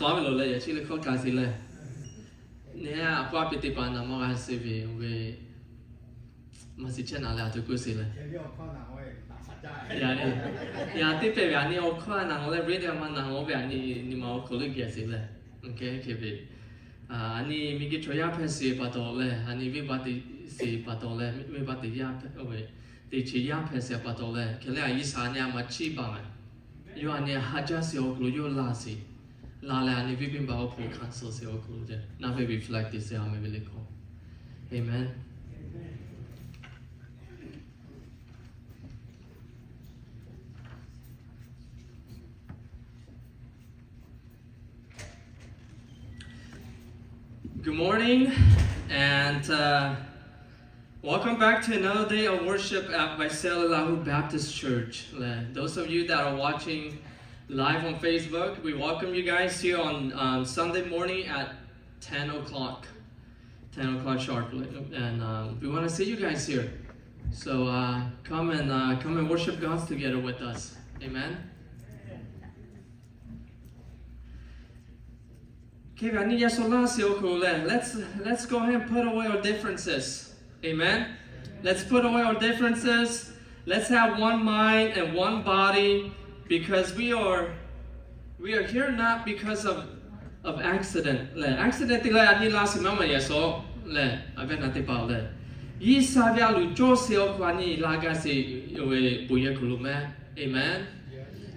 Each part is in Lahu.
Paˍ ve loˬ leh yaꞈ chi le hkawˇ ka sheˍ leh, neˇ a pa pi teˇ paˍ naˍ maˇ g'a sheˍ ve, oˇ ve maˇ shiˍ chehˇ naˍ leh a to k'oˆ sheˍ leh, yaꞈ teˇ hpehꞈ ve a nyi awˬ hkawˇ a naˍ ngaˬ leh, radio maˇ naˍ ngaˬ ve a nyi, nyi ma awˬ hk'aw lo geh sheˍ leh, oˇ hk'e hk'e ve a nyi miˬguiˬ chaw yaˇ hpehꞈ sheˍ pa taw leh, a nyi venˇbaˆ teꞈ sheˍ pa taw leh, venˇbaˆ teꞈ yaˇ hpehꞈ, oˇ ve teꞈ chi yaˇ hpehꞈ sheˍ pa taw leh, hk'e leh a G'uiˬsha a nyi a maˍ chiˇ baˬ ve, yawˇ a nyi haꞈ jaˇ sheˍ awˬ hk'aw lo yawˇ laˇ sheˍ. Laˇ leh a nyi venˇbaˆ awˬ hk'aw lo hkanˍ suh sheˍ awˬ hk'aw lo, na ve reflect sheˍ a meh ve le hkawˇ. Amen. Good morning, and uh, welcome back to another day of worship at Vaisela Lahu Baptist Church. Uh, those of you that are watching live on Facebook, we welcome you guys here on um, Sunday morning at ten o'clock, ten o'clock sharp, and um, we want to see you guys here. So uh, come and uh, come and worship God together with us. Amen. Hk'e ve a nyi yaˇ sho laˇ sheˍ awˬ hk'aw lo leh, let's let's go ahead and put away our differences. Amen. Let's put away our differences. Let's have one mind and one body, because we are we are here not because of of accident leh, accident te leh a nyi laˇ sheˍ maˇ maˇ yaˇ sho leh, a ve na teˇ hpaˍ leh, G'uiˬsha ve a loˍ cawˇ sheˍ awˬ hk'aw lo a nyi laˇ gaˇ sheˍ ve bon yehˬ hk'aw lo meh. Amen.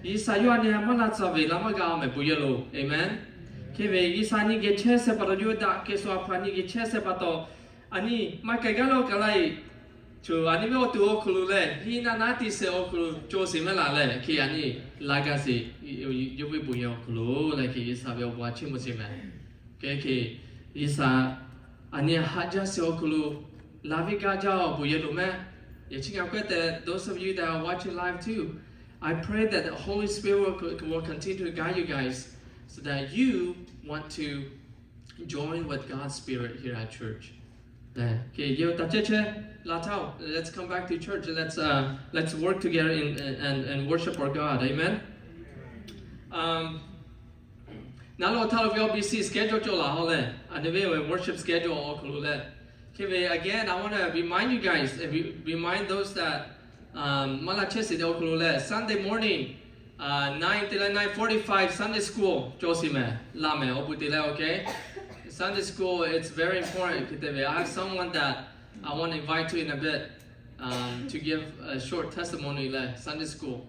G'uiˬsha yawˇ a nyi maˇ laˇ tcuh ve laˇ maˇ g'a meh bon yehˬ lo. Amen. Hk'e ve G'uiˬsha a nyi geh chehˇ sheˍ pa taw, yawˇ daꞈ kehˬ shu a hpaw a nyi geh chehˇ sheˍ pa taw, a nyi maˇ k'ai gaˇ lawˬ kaꞈ laiˬ, co a nyi ve awˬ to awˬ hk'aw lo leh, hiˉ naˆ naˉ tiꞈ sheˍ awˬ hk'aw lo cawˇ sheˍ meh laˬ leh, hk'e a nyi laˇ gaˇ sheˍ yawˇ ve bon yehˬ awˬ hk'aw lo leh, hk'e G'uiˬsha ve awˬ bon a chiˇ mvuh sheˍ meh. Hk'e hk'e G'uiˬsha a nyi haꞈ jaˇ sheˍ awˬ hk'aw lo laˇ ve gaˇ jaˇ awˬ bon yehˬ lo meh. Yaꞈ chi ngaˬ k'oˆ te, those of you that are watching live too, I pray that the Holy Spirit will, will continue to guide you guys so that you want to join with God's Spirit here at church. Hk'e yawˇ taˇ chehˇ chehˇ laˇ htaˇ, let's come back to church. Let's uh, let's work together in and and worship our God. Amen. Um, naˉ lo htaˇ lo V O B C schedule cawˬ laˬ hawˉ leh, a nyi ve worship schedule awˬ hk'aw lo leh, hk'e ve again, I want to remind you guys, and re- remind those that um maˇ laˇ chehˇ sheˍ te awˬ hk'aw lo leh, Sunday morning, uh nine te leh nine forty-five Sunday school cawˇ sheˍ meh, laˇ meh awˬ bon te leh, okay? Sunday school, it's very important hk'e te ve. I have someone that I want to invite to in a bit um to give a short testimony leh Sunday school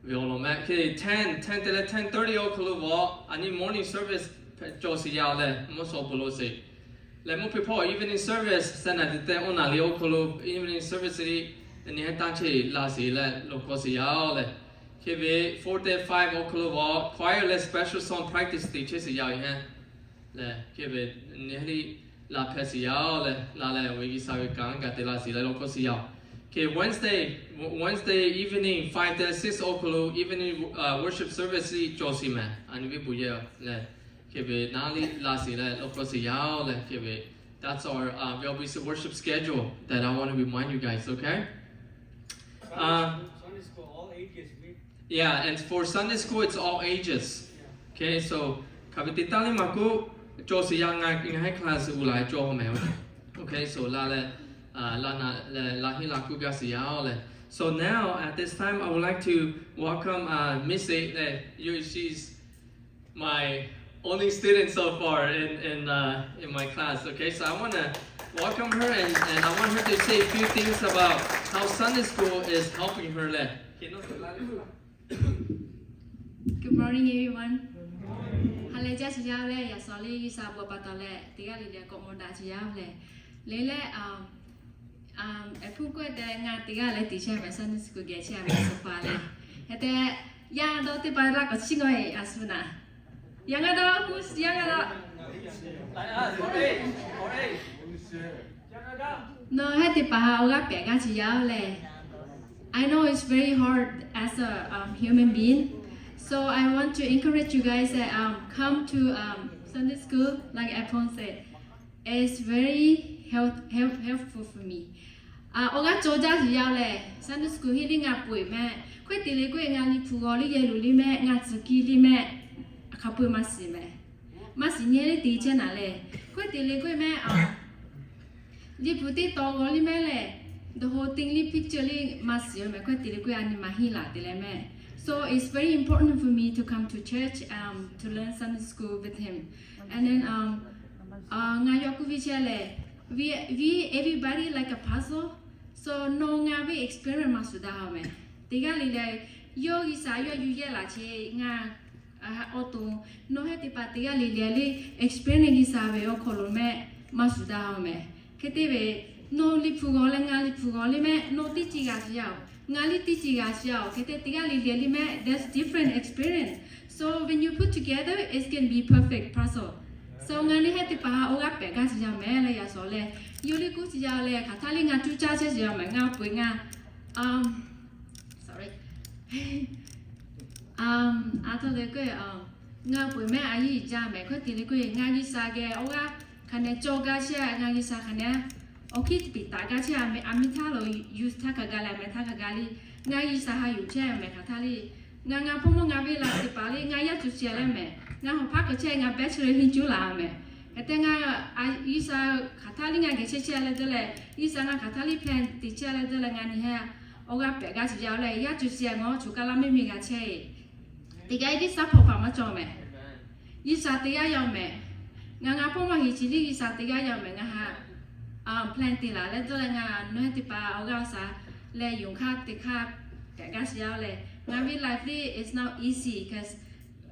ve awˬ lawn meh. Hk'e ten, ten te leh ten thirty awˬ hk'aw lo vaꞈ a nyi morning service cawˬ sheˍ yaˇ leh, mvuhˇ shawˍ awˬ bon lo sheˍ leh, mvuhˇ hpeˇ hpawˇ evening service, Saˍnaˍ tiꞈ te awˬ naˍ riˍ awˬ hk'aw lo evening service nyi heˉ taˇ cheˇ laˇ sheˍ leh, lawˬ hkawˇ sheˍ yaˇ leh, hk'e ve four te five awˬ hk'aw lo vaꞈ choir leh special song practice te chehˇ sheˍ yaˇ ve heˉ leh, hk'e ve nyi heˉ liˇ laˬ hpehꞈ sheˍ yaˇ leh, laˇ leh awˬ ve G'uiˬsha ve kanˉ gaˬ te laˇ sheˍ leh lawˬ hkawˇ sheˍ yaˇ. Hk'e Wednesday, Wednesday evening five te six awˬ hk'aw lo evening uh worship service cawˬ sheˍ meh, a nyi ve bon yehˬ leh, hk'e ve naˉ liˇ laˇ sheˍ leh lawˬ hkawˇ sheˍ yaˇ leh, hk'e ve that's our uh V O B C worship schedule that I want to remind you guys, okay? Uh, yeah, and for Sunday school it's all ages. Okay, so hk'aˬ ve te taˇ liˇ maˇ k'oˆ, cawˬ sheˍ yaˇ ngaˬ ngaˬ heˉ class uˬ laˬ cawˬ meh. Okay, so laˇ leh, laˇ na leh laˇ heˆ laˇ k'oˆ gaˇ sheˍ yaˇ leh. So now at this time I would like to welcome uh Missy leh, she's my only student so far in in uh, in my class. Okay, so I want to welcome her and and I want her to say a few things about how Sunday school is helping her leh. Good morning, everyone. Ha lehˬ jaˇ sheˍ yaˇ leh, yaꞈ shawˍ leh G'uiˬsha bon pa taw leh teˇ g'aˇ le le k'awꞈ mawˬ daꞈ sheˍ yaˇ leh, le leh a hpu k'oˆ te ngaˬ teˇ g'aˇ leh teˇ chehˇ ve Sunday school geh chehˇ ve so far leh, hk'e te yaˇ dawˇ teˇ hpaˍ laˇ k'awꞈ chiˇ ngaw e a shu naˍ. Yaˇ ngaˇ dawˇ, yaˇ ngaˇ dawˇ. Nawˬ hui teˇ hpaˍ ha awˬ g'aˇ pehꞈ g'aˇ sheˍ yaˇ leh, I know it's very hard as a um, human being. So I want to encourage you guys that um, come to um, Sunday school, like Apon said. It's very help, help, helpful for me. Awˬ g'aˇ cawˬ jaˇ sheˍ yaˇ leh, Sunday school heˆ liˇ ngaˬ peu eˬ meh. Hkawehˉ te leh k'oˆ e, ngaˬ liꞈ hpu g'aw liˇ yehˬ luˬ liˇ meh, ngaˬ tcuh kiˇ liˇ meh, hk'a peu maˇ shiˍ meh. Maˇ shiˍ nyi le te chehˇ naˍ lehˬ, hkawehˇ te le k'oˆ mehˆ a, Liꞈ hpu teˇ tawn g'aw liˇ mehˆ lehˬ, the whole thing liˇ picture liˇ maˇ shiˍ-oˬ mehˍ. Hkawehˇ te le k'oˆ a nyi ma hiˇ laˬ te leh mehˆ. So it's very important for me to come to church, um, to learn Sunday school with him. And then, um, uh, ngaˬ yawˇ kuˇ viˇ chehˇ lehˬ, we, we, everybody like a puzzle. So nawˬ ngaˬ ve experience maˇ shuˍ daꞈ-oˬ mehˍ. Teˇ g'aˇ le le, yawˇ G'uiˬsha yawˇ yuˬ yehˇ laˬ che ngaˬ awˬ to, nawˬ heh teˇ hpaˍ teˇ g'aˇ le le le experience G'uiˬsha ve awˬ hk'aw lo mehˆ maˇ shuˍ daꞈ-oˬ mehˍ. Hk'e te ve, nawˬ Liꞈ hpu g'aw leh ngaˬ Liꞈ hpu g'aw le mehˆ, nawˬ teˇ ceuˬ g'a shiˍ yaˇ-oˬ, ngaˬ le teˇ ceuˬ g'a shiˍ yaˇ-oˬ. Hk'e te teˇ g'aˇ le le le mehˆ, there's different experience. So when you put together, it's gonna be perfect puzzle. So ngaˬ le heh teˇ hpaˍ awˬ g'aˇ pehꞈ gaˇ shiˍ yaˇ mehˍ leh yaꞈ shawˍ leh, yawˇ le kuˇ shiˍ yaˇ leh hk'aˬ htaˇ le ngaˬ cuˇ caˇ chehˇ shiˍ yaˇ mehˍ. Ngaˬ peu-eˬ ngaˬ, um, sorry. Um, a htoꞈ le k'o, um, ngaˬ peu-eˬ mehˆ a yiˇ jaˇ mehˍ. Hkawehˇ te le k'o, ngaˬ G'uiˬsha geh awˬ g'aˇ hk'aˬ nehˬ cawˬ gaˇ chehˇ, ngaˬ G'uiˬsha hk'aˬ nehˬ awˬ hkiˇ teˇ piˍ taˍ gaˇ chehˇ, a miˇ htaˇ lo yuˬ htaˇ hk'a gaˬ leh a mehˍ htaˇ hk'a gaˬ le, ngaˬ G'uiˬsha ha yuˬ chehˇ mehˍ. Hk'aˬ htaˇ le ngaˬ, ngaˬ hpawˇ mawˇ ngaˬ ve laꞈ teˇ hpaˍ le ngaˬ yaˇ cuˬ shehˍ leh mehˍ. Ngaˬ hawˍ hpaˇ hk'aˬ chehˇ ngaˬ bachelor henˇ cuˉ laˬ mehˍ. Hk'e te ngaˬ G'uiˬsha hk'aˬ htaˇ le ngaˬ geh chehˇ chehˇ leh te leh, G'uiˬsha ngaˬ hk'aˬ htaˇ le plan te chehˇ leh te leh ngaˬ nyi heh awˬ g'aˇ pehꞈ gaˇ shiˍ yaˇ-oˬ leh, yaˇ cuˬ shehˍ ngaˬ awˬ choˬ kaˇ laˇ mehˆ miˬ g'a chehˇ-e. Teˇ g'aˇ e tiˉ suhˉ hpawˇ hpaˍ maˇ cawˬ mehˍ. G'uiˬsha teˇ g'aˇ yaˇ-oˬ mehˍ. Ngaˬ, ngaˬ hpawˇ mawˇ heˍ chi liˇ G'uiˬsha teˇ g'aˇ yaˇ-oˬ mehˍ. Ngaˬ ha plan te laˬ leh te leh ngaˬ nawˬ heh teˇ hpaˍ awˬ g'aˇ awˬ shaˍ leh yonˍ hk'aˇ teˇ hk'aˇ pehꞈ gaˇ shiˍ yaˇ-oˬ leh, ngaˬ ve life le is not easy 'cause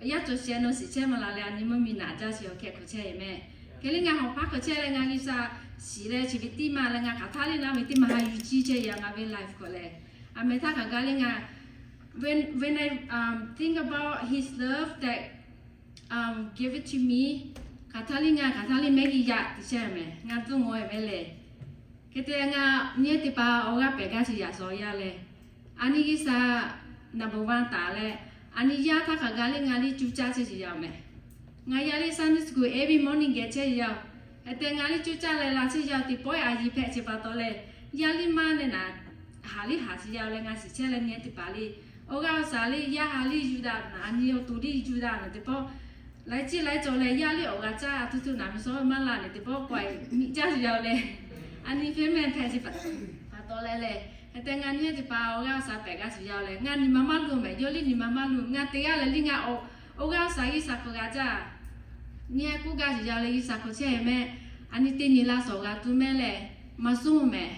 yaˇ cuˬ shehˍ nawˬ shiˍ chehˇ maˇ la leh a nyi mvuhˇ miˬ naꞈ jaˇ shiˍ awˬ hkeh hk'aˬ chehˇ-e mehˍ. Hk'e le ngaˬ hawˍ hpaˇ hk'aˬ chehˇ leh ngaˬ G'uiˬsha shiˍ leh chi ve tiˇ maˇ leh ngaˬ hk'aˬ htaˇ le naˉ ve tiˇ maˇ ha yuˬ ciˇ chehˇ yaˇ ngaˬ ve life hk'aw leh, a mehˍ htaˇ hk'aˬ gaˇ le ngaˬ, when, when I, um, think about his love that, um, give it to me, hk'aˬ htaˇ le ngaˬ hk'aˬ htaˇ le mehˆ g'uˇ yaˇ te chehˇ mehˍ. Ngaˬ tuˇ mawˬ-e mehˍ leh, hk'e te ngaˬ nyi heh teˇ hpaˍ awˬ g'aˇ pehꞈ gaˇ shiˍ yaˇ shawˍ yaˇ leh, a nyi G'uiˬsha number one taˍ leh, a nyi yaˇ htaˇ hk'aˬ gaˇ le ngaˬ le cuˇ caˇ chehˇ shiˍ yaˇ-oˬ mehˍ. Ngaˬ yaˇ le Sunday school every morning geh chehˇ yaˇ-oˬ. Hk'e te ngaˬ le cuˇ caˇ leh laˬ chehˇ yaˇ-oˬ teˇ pawˆ a yiˍ hpehꞈ chi pa taw leh, yaˇ le maˇ leh naˍ, haˍ le haˍ shiˍ yaˇ-oˬ leh ngaˬ shiˍ chehˇ leh nyi heh teˇ hpaˍ le, awˬ g'aˇ awˬ shaˍ le yaˇ ha le yuˬ daꞈ naˍ, a nyi awˬ to le yuˬ daꞈ naˍ teˇ pawˆ, laiˉ ciˉ laiˉ cawˬ leh yaˇ le awˬ g'a caˇ a htuˇ htuˇ naˍ ve shawˉ maˇ la nehˬ teˇ pawˆ k'awꞈ miˬ caˇ shiˍ yaˇ-oˬ leh, a nyi hpehˇ mehˆ hpehꞈ chi pa taw leh leh, hk'e te ngaˬ nyi heh teˇ hpaˍ awˬ g'aˇ awˬ shaˍ pehꞈ gaˇ shiˍ yaˇ-oˬ leh, ngaˬ nyi ma maˇ luˬ mehˍ. Yawˇ le nyi ma maˇ luˬ. Ngaˬ teˇ g'aˇ leh le ngaˬ awˬ, awˬ g'aˇ awˬ shaˍ G'uiˬsha hk'aw g'a caˇ nyi heh k'oˆ gaˇ shiˍ yaˇ-oˬ leh G'uiˬsha hk'aˬ chehˇ mehˍ. A nyi teˇ nyi laˇ shawˍ g'a tuˬ mehˍ leh, maˇ suhˉ mehˍ.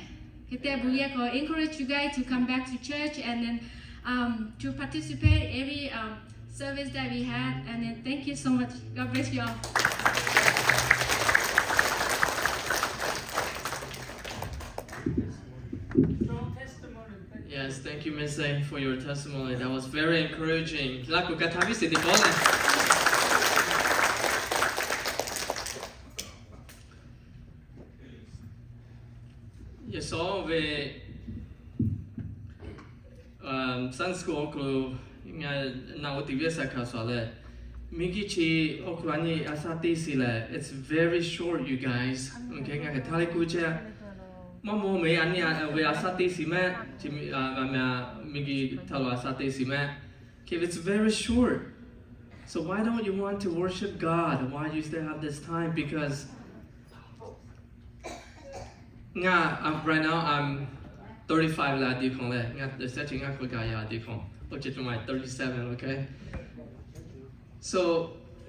Hk'e te bon yehˬ hk'aw encourage you guys to come back to church and then, um, to participate every, um, service that we had, and then thank you so much. God bless you all. Yes, thank you, Miss A, for your testimony. That was very encouraging. Laˇ k'o ka htaˇ viˉ shiˍ teˇ pawˆ leh yehˬ shawˉ ve Sunday school awˬ hk'aw lo ngaˬ naˬ oˇ teꞈ viˉ a shaꞈ hkanˍ shuˍ leh, miˬguiˬ chi awˬ hk'aw lo a nyi a shaꞈ teˇ shiˍ lehˬ, it's very short, you guys. Okay, ngaˬ hk'e htaˇ leh kuˇ chehˇ. Maˇ mawˬ mehˍ, a nyi ve a shaꞈ teˇ shiˍ mehˍ, chi miˬguiˬ htaꞈ lo a shaꞈ teˇ shiˍ mehˍ. Okay, it's very short. So why don't you want to worship God while you still have this time? Because ngaˬ, right now I'm thirty-five leh a diˍ hk'awꞈ leh, ngaˬ shehˆ chi ngaˇ hk'awꞈ gaˬ yaˇ a diˍ hk'awꞈ, oˇ chi htaꞈ ma thirty-seven, okay? So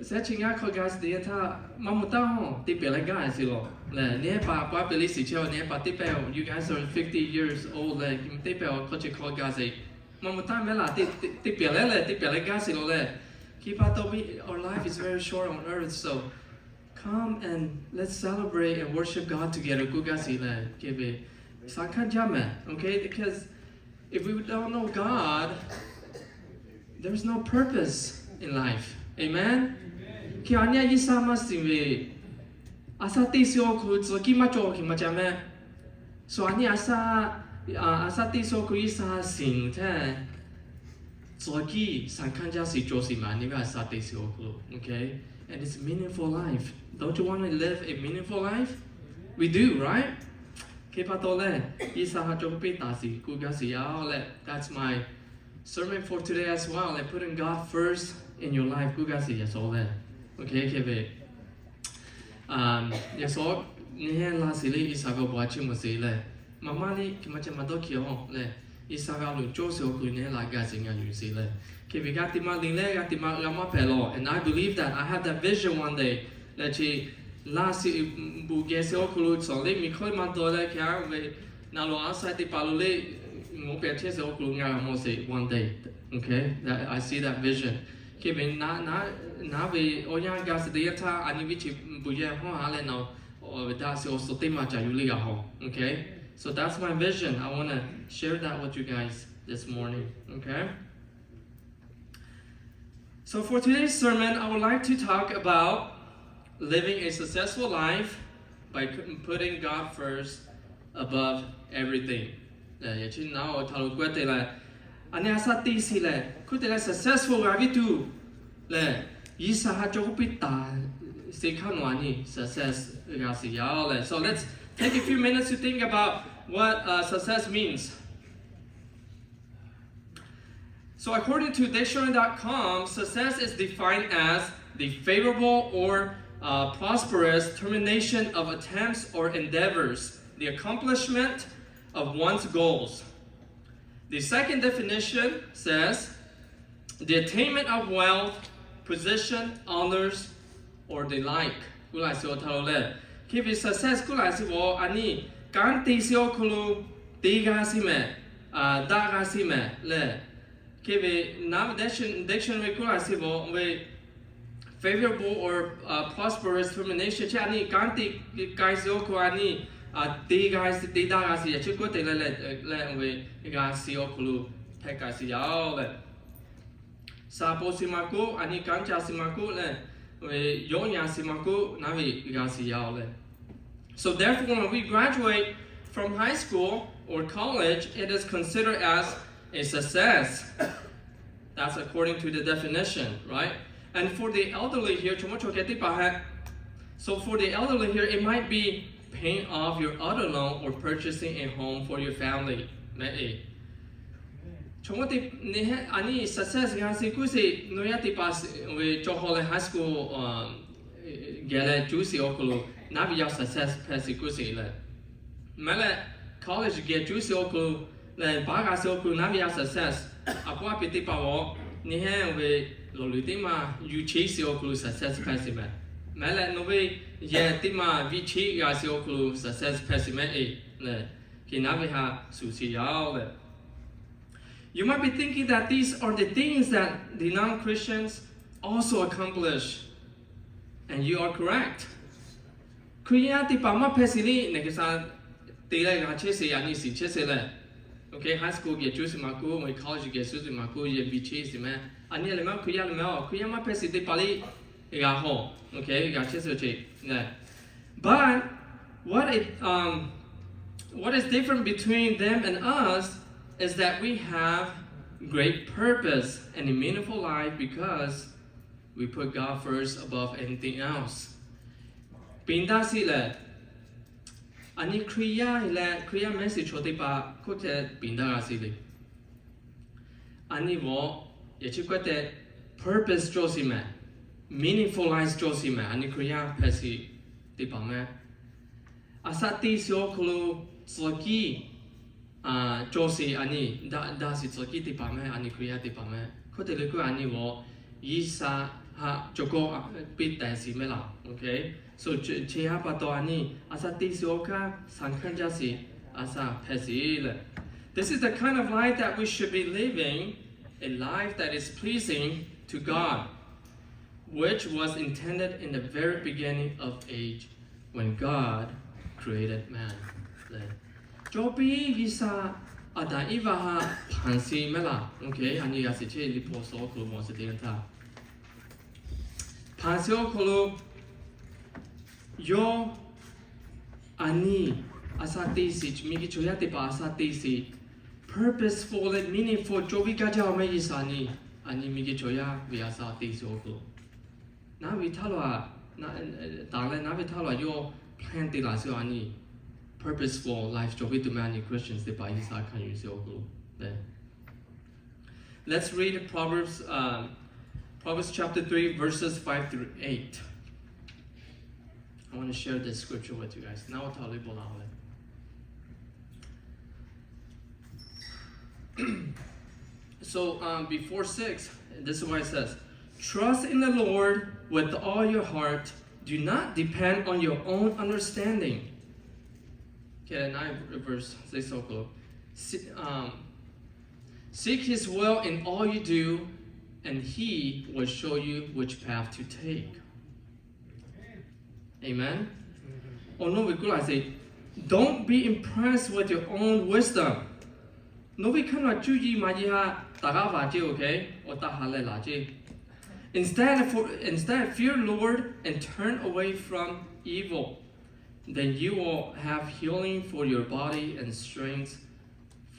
shehˆ chi ngaˇ hk'awꞈ gaˬ sheˍ teˇ yanˇ htaˇ maˇ mawˬ taˇ-oˬ, teˇ pehˍ leh gaˇ sheˍ lawˬ lehˬ, nehˉ paˍ k'awꞈ a pehˍ le shiˍ chehˇ-oˬ, nehˉ paˍ teˇ pehˍ-oˬ, you guys are fifty years old leh teˇ pehˍ-oˬ hk'aw chi hk'awꞈ gaˬ sheˍ. Maˇ mawˬ taˇ mehˍ laˬ, teˇ pehˍ leh lehˬ, teˇ pehˍ leh gaˇ sheˍ lawˬ lehˬ. Hk'e pa taw, our life is very short on earth, so come and let's celebrate and worship God together k'oˆ gaˇ sheˍ lehˬ, hk'e ve shaˍ hkanˇ jaˇ mehˍ, okay? Because if we don't know God, there's no purpose in life. Amen? Hk'e a nyi a G'uiˬsha maˇ shiˍ ve, a shaꞈ teˇ shiˍ awˬ hk'aw lo tcuh kiˇ maˇ cawˬ hk'e maˇ ca mehˍ. So a nyi a shaꞈ, a shaꞈ teˇ shiˍ awˬ hk'aw lo G'uiˬsha shiˍ hteˇ tcuh kiˇ shaˍ hkanˇ jaˇ sheˍ cawˬ sheˍ ma nyi ve a shaꞈ teˇ shiˍ awˬ hk'aw lo, okay? And it's a meaningful life. Don't you want to live a meaningful life? We do, right? Hk'e pa taw lehˬ, G'uiˬsha ha cawˬ piˇ taˍ sheˍ k'oˆ gaˇ sheˍ yaˇ leh, that's my sermon for today as well, like putting God first in your life k'oˆ gaˇ sheˍ yaˇ shawˍ lehˬ. Okay, hk'e ve Yaꞈ shawˉ nyi hehnˇ laˇ sheˍ le, G'uiˬsha ve awˬ bon a chiˇ mvuh sheˍ leh, maˇ maˇ le, hk'e maˇ ceh maˇ dawˇ hkiˬ-oˬ leh, G'uiˬsha ve a loˍ cawˇ sheˍ awˬ hk'aw lo nyi hehnˇ laˇ gaˇ sheˍ ngaˬ yuˬ sheˍ leh, hk'e ve g'a te maˇ le leh g'a te maˇ g'a maˇ hpehꞈ lawˬ. And I believe that I have that vision one day leh chi laˇ sheˍ, bvuhꞈ geh sheˍ awˬ hk'aw lo cawˬ le miˬ hkawˇ maˇ dawˇ leh hk'e a ve naˬ loˍ a sha teˇ hpaˍ lo le, ngaˬ pehꞈ chehˇ sheˍ awˬ hk'aw lo ngaˬ g'a mawˬ sheˍ one day. Okay, that I see that vision. Hk'e ve naˉ ve awˬ yanˇ gaˇ sheˍ teˇ yanˇ htaˇ a nyi viˉ chi bvuhꞈ yehˬ hawˉ ha leh naˬ ve daꞈ sheˍ awˬ suhˍ teˇ maˬ caˬ yuˬ le g'a hawˬ. Okay, so that's my vision. I want to share that with you guys this morning. Okay. So for today's sermon, I would like to talk about living a successful life by putting God first above everything. Yaꞈ chi naˉ awˬ htaꞈ lo k'oˆ te leh, a nyi a sha te sheˍ leh hk'oˆ te leh successful g'a viˉ tuˬ leh, G'uiˬsha ha cawˬ k'oˆ piˇ taˍ sheˍ hk'aˇ nawˬ a nyi success g'a sheˍ yaˇ leh. So let's take a few minutes to think about what success means. So according to dictionary dot com, success is defined as the favorable or uh, prosperous termination of attempts or endeavors, the accomplishment of one's goals. The second definition says the attainment of wealth, position, honors, or the like. K'oˆ laˇ sheˍ awˬ htaꞈ lo leh, hk'e ve success k'oˆ laˇ sheˍ awˬ a nyi kanˉ te sheˍ awˬ hk'aw lo te g'a sheˍ mehˍ, daꞈ g'a sheˍ mehˍ leh, hk'e ve naˉ ve dictionary k'oˆ laˇ sheˍ ve favorable or prosperous termination chi a nyi kanˉ te k'ai sheˍ awˬ hk'aw lo a nyi te g'a sheˍ te daꞈ g'a sheˍ yaꞈ chi k'oˆ te leh leh leh ve g'a sheˍ awˬ hk'aw lo hpehꞈ k'ai sheˍ yaˇ leh, shaˍ poˍ sheˍ maˇ k'oˆ, a nyi kanˉ ca sheˍ maˇ k'oˆ leh, ve yawˇ nyi a sheˍ maˇ k'oˆ, naˉ ve g'a sheˍ yaˇ leh. So therefore, when we graduate from high school or college, it is considered as a success. That's according to the definition, right? And for the elderly here, chaw mawˇ chaw keh teˇ hpaˍ heh. So for the elderly here, it might be paying off your auto loan or purchasing a home for your family. Meh e. Chaw mawˇ te nyi hehnˇ a nyi success g'a sheˍ k'oˆ sheˍ, nawˬ yaˇ teˇ hpaˍ ve cawˬ hawˬ leh high school geh leh cuˇ sheˍ awˬ hk'aw lo naˉ ve yaˇ success hpehꞈ sheˍ k'oˆ sheˍ leh, meh leh college geh cuˇ sheˍ awˬ hk'aw lo leh baˆ g'a sheˍ awˬ hk'aw lo naˉ ve yaˇ success. A pawˆ a piˍ teˇ hpaˍ g'awˬ nyi hehnˇ ve lawˬ luˬ teˇ maˇ yuˬ cheˇ sheˍ awˬ hk'aw lo success hpehꞈ sheˍ meh. Meh leh nawˬ ve yehˬ teˇ maˇ viˇ cheˇ g'a sheˍ awˬ hk'aw lo success hpehꞈ sheˍ meh e leh, hk'e naˉ ve ha shuˍ sheˍ yaˇ leh. You might be thinking that these are the things that the non-Christians also accomplish. And you are correct. Hkriꞈ yaˇ teˇ hpaˍ maˇ hpehꞈ sheˍ le, neˬ G'uiˬsha te leh g'a chehˇ sheˍ, a nyi shiˍ chehˇ sheˍ leh. Okay, high school geh cuˇ sheˍ maˇ k'oˆ, college geh cuˇ sheˍ maˇ k'oˆ, yehˬ viˇ cheˇ sheˍ meh. A nyi leh meh Hkriꞈ yaˇ leh meh a Hkriꞈ yaˇ maˇ hpehꞈ sheˍ teˇ hpaˍ le g'a hawˬ. Okay, g'a chehˇ sheˍ ce leh. But what it, um, what is different between them and us is that we have great purpose and a meaningful life because we put God first above anything else. Piˍ daꞈ sheˍ leh, a nyi Hkriꞈ yaˇ leh Hkriꞈ yaˇ mehˉ shiˍ chaw teˇ hpaˍ hk'oˆ ceh piˍ daꞈ g'a sheˍ le. A nyi g'awˬ yehˬ chi k'oˆ te purpose cawˬ sheˍ meh, meaningful life cawˬ sheˍ meh, a nyi Hkriꞈ yaˇ hpehꞈ sheˍ teˇ hpaˍ meh. A shaꞈ teꞈ sheˍ awˬ hk'aw lo tcuh kiˇ cawˬ sheˍ a nyi, daꞈ daꞈ sheˍ tcuh kiˇ teˇ hpaˍ meh, a nyi Hkriꞈ yaˇ teˇ hpaˍ meh. Hk'oˆ te leh k'o a nyi g'awˬ G'uiˬsha ha cawˬ kawˇ piˇ tehꞈ sheˍ meh laˬ. Okay, so chi ha pa taw a nyi a shaꞈ teꞈ sheˍ awˬ hk'aˇ shaˍ hkanˇ jaˇ sheˍ a shaꞈ hpehꞈ sheˍ leh. This is the kind of life that we should be living, a life that is pleasing to God, which was intended in the very beginning of age when God created man. Cawˬ piˇ G'uiˬsha Aˍdanˍ Eˇvaꞈ ha hpanˍ sheˍ meh laˬ. Okay, a nyi g'a sheˍ chehˇ Liꞈ hpu awˬ suhˍ awˬ hk'aw lo mawˬ sheˍ teˇ yanˇ htaˇ, hpanˍ sheˍ awˬ hk'aw lo yawˇ a nyi a shaꞈ teꞈ sheˍ, miˬguiˬ chaw yaˇ teˇ hpaˍ a shaꞈ teꞈ sheˍ purposeful leh meaningful cawˬ ve kaˇ jaˇ-oˬ meh G'uiˬsha nyi. A nyi miˬguiˬ chaw yaˇ ve a shaꞈ teꞈ sheˍ awˬ hk'aw lo naˉ ve htaˇ lo a, taˍ leh naˉ ve htaˇ lo a yawˇ plan te laˬ sheˍ a nyi purposeful life cawˬ ve tuˬ meh a nyi Christians teˇ hpaˍ G'uiˬsha hkanˍ yuˬ sheˍ awˬ hk'aw lo. Let's read Proverbs, um, Proverbs chapter three, verses five through eight. I want to share this scripture with you guys. Naw ta le bo la le. So um, before six, this is what it says: Trust in the Lord with all your heart. Do not depend on your own understanding. Okay, nine verse six o'clock. Seek, um, seek His will in all you do, and He will show you which path to take. Amen. Awˬ nawˇ ve k'oˆ laˇ sheˍ, don't be impressed with your own wisdom. Nawˬ ve hkanˇ naˬ cuˇ yiˍ maˍ yiˍ htaꞈ taˍ g'aˇ vaˬ ceˇ, okay? Awˬ taˇ ha leh laˬ ceˇ. Instead, for, instead, fear Lord and turn away from evil. Then you will have healing for your body and strength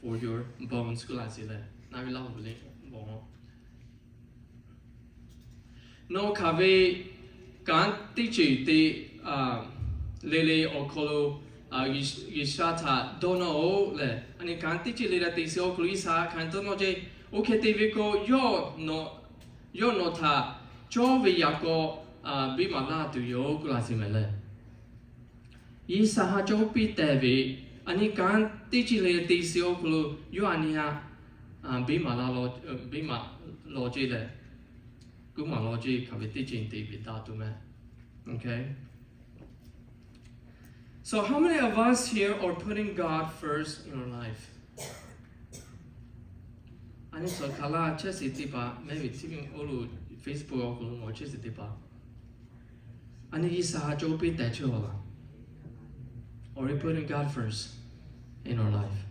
for your bones. K'oˆ laˇ sheˍ leh, naˍ ve laˇ hu le, bon. Nawˬ hk'aˬ ve kanˉ teˇ ceuˬ te le le awˬ hk'aw lo G'uiˬsha htaꞈ dawˇ nawˇ-oˆ lehˬ, a nyi kanˉ teˇ ceuˬ le le te sheˍ awˬ hk'aw lo G'uiˬsha htaꞈ dawˇ nawˇ ceˇ. Oˇ hk'e te ve k'o, yawˇ nawˬ htaꞈ cawˇ ve yaꞈ k'aw biˇ maˍ laˇ tuˬ yoˬ k'oˆ laˇ sheˍ mehˍ leh, G'uiˬsha htaꞈ cawˇ piˇ tehꞈ ve, a nyi kanˉ teˇ ceuˬ le te sheˍ awˬ hk'aw lo yawˇ a nyi htaꞈ biˇ maˍ laˇ, biˇ maˍ law ceˇ leh, kuˇ maˍ law ceˇ hk'aˬ ve teˇ ceuˬ te ve taˇ tuˬ mehˍ. Okay. So how many of us here are putting God first in our life? A nyi suhˍ hk'aˬ laˇ chehˇ sheˍ teˇ hpaˍ, mehˉ ve chi oˇ lo Facebook awˬ hk'aw lo ngaˬ chehˇ sheˍ teˇ hpaˍ, a nyi G'uiˬsha htaꞈ cawˇ piˇ tehꞈ chehˇ a laˇ? Are we putting God first in our life?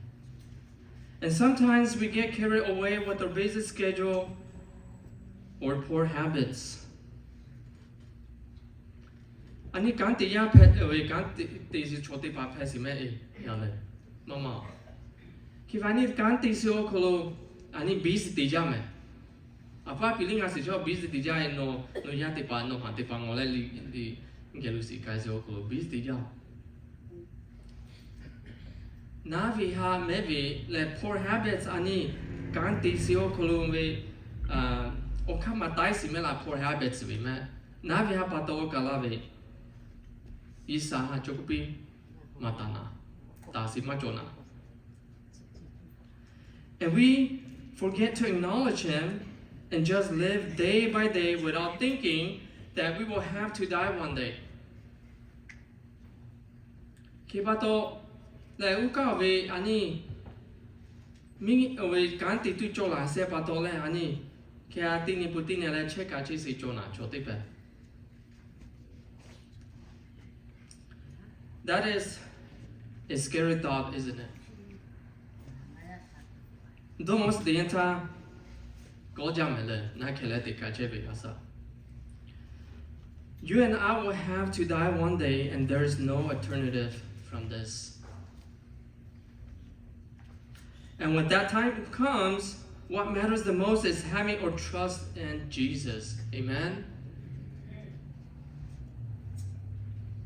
And sometimes we get carried away with our busy schedule or poor habits. A nyi kanˉ te yaˇ hpehꞈ ve kanˉ te sheˍ chaw teˇ hpaˍ hpehꞈ sheˍ mehˍ e, yaꞈ leh maˇ maˇ. Hk'e ve a nyi kanˉ te sheˍ awˬ hk'aw lo a nyi busy te jaˇ mehˍ. A paˇ piˍ liˇ ngaˬ shiˍ chaw busy te jaˇ e, nawˬ nawˬ yaˇ teˇ hpaˍ nawˬ haˍ teˇ hpaˍ ngawˬ leh liꞈ geh lo shiˍ k'ai sheˍ awˬ hk'aw lo busy te jaˇ. Naˉ ve htaꞈ mehˉ ve lehˬ poor habits a nyi kanˉ te sheˍ awˬ hk'aw lo ve awˬ hk'aˇ maˇ taiˉ shiˍ mehˍ laˇ poor habits ve mehˍ. Naˉ ve htaꞈ pa taw kaˬ laˇ ve G'uiˬsha htaꞈ cawˇ piˇ maˇ taˍ naˍ, taˍ sheˍ maˇ cawˬ naˍ. And we forget to acknowledge Him and just live day by day without thinking that we will have to die one day. Hk'e pa taw lehˬ, uˉ kaˆ ve a nyi miˇ ve kanˉ te tuˬ cawˬ laˬ shehˍ pa taw lehˬ, a nyi hk'e a teˇ nyi pun teˇ nyi leh chehˇ kaꞈ chehˇ sheˍ cawˬ naˍ chaw teˇ hpaˍ. That is a scary thought, isn't it? Dawˇ nawˇ shiˍ teˇ yanˇ htaˇ kawˆ jaˇ mehˍ leh, naˉ hkeh leh teꞈ ka chehˇ ve a shaꞈ. You and I will have to die one day, and there is no alternative from this. And when that time comes, what matters the most is having our trust in Jesus. Amen.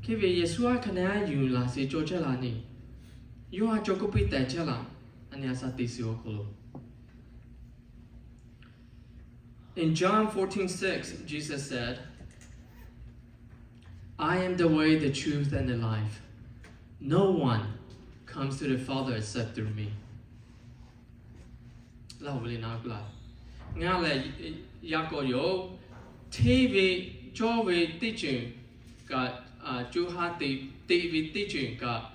Hk'e ve Yeˍsuˆ htaꞈ hk'a nehˉ yuˬ laˬ sheˍ cawˬ chehˇ laˬ nyi, yawˇ htaꞈ cawˇ k'oˆ piˇ tehꞈ chehˇ laˬ, a nyi a shaꞈ te shiˍ awˬ hk'aw lo. In John fourteen six, Jesus said, I am the way, the truth, and the life. No one comes to the Father except through me. Laˇ hu le naˍ k'oˆ laˇ, ngaˬ lehˬ yaꞈ k'aw yoˬ, hteˇ ve cawˇ ve teˇ ceuˬ kaꞈ, co ha te ve teˇ ceuˬ kaꞈ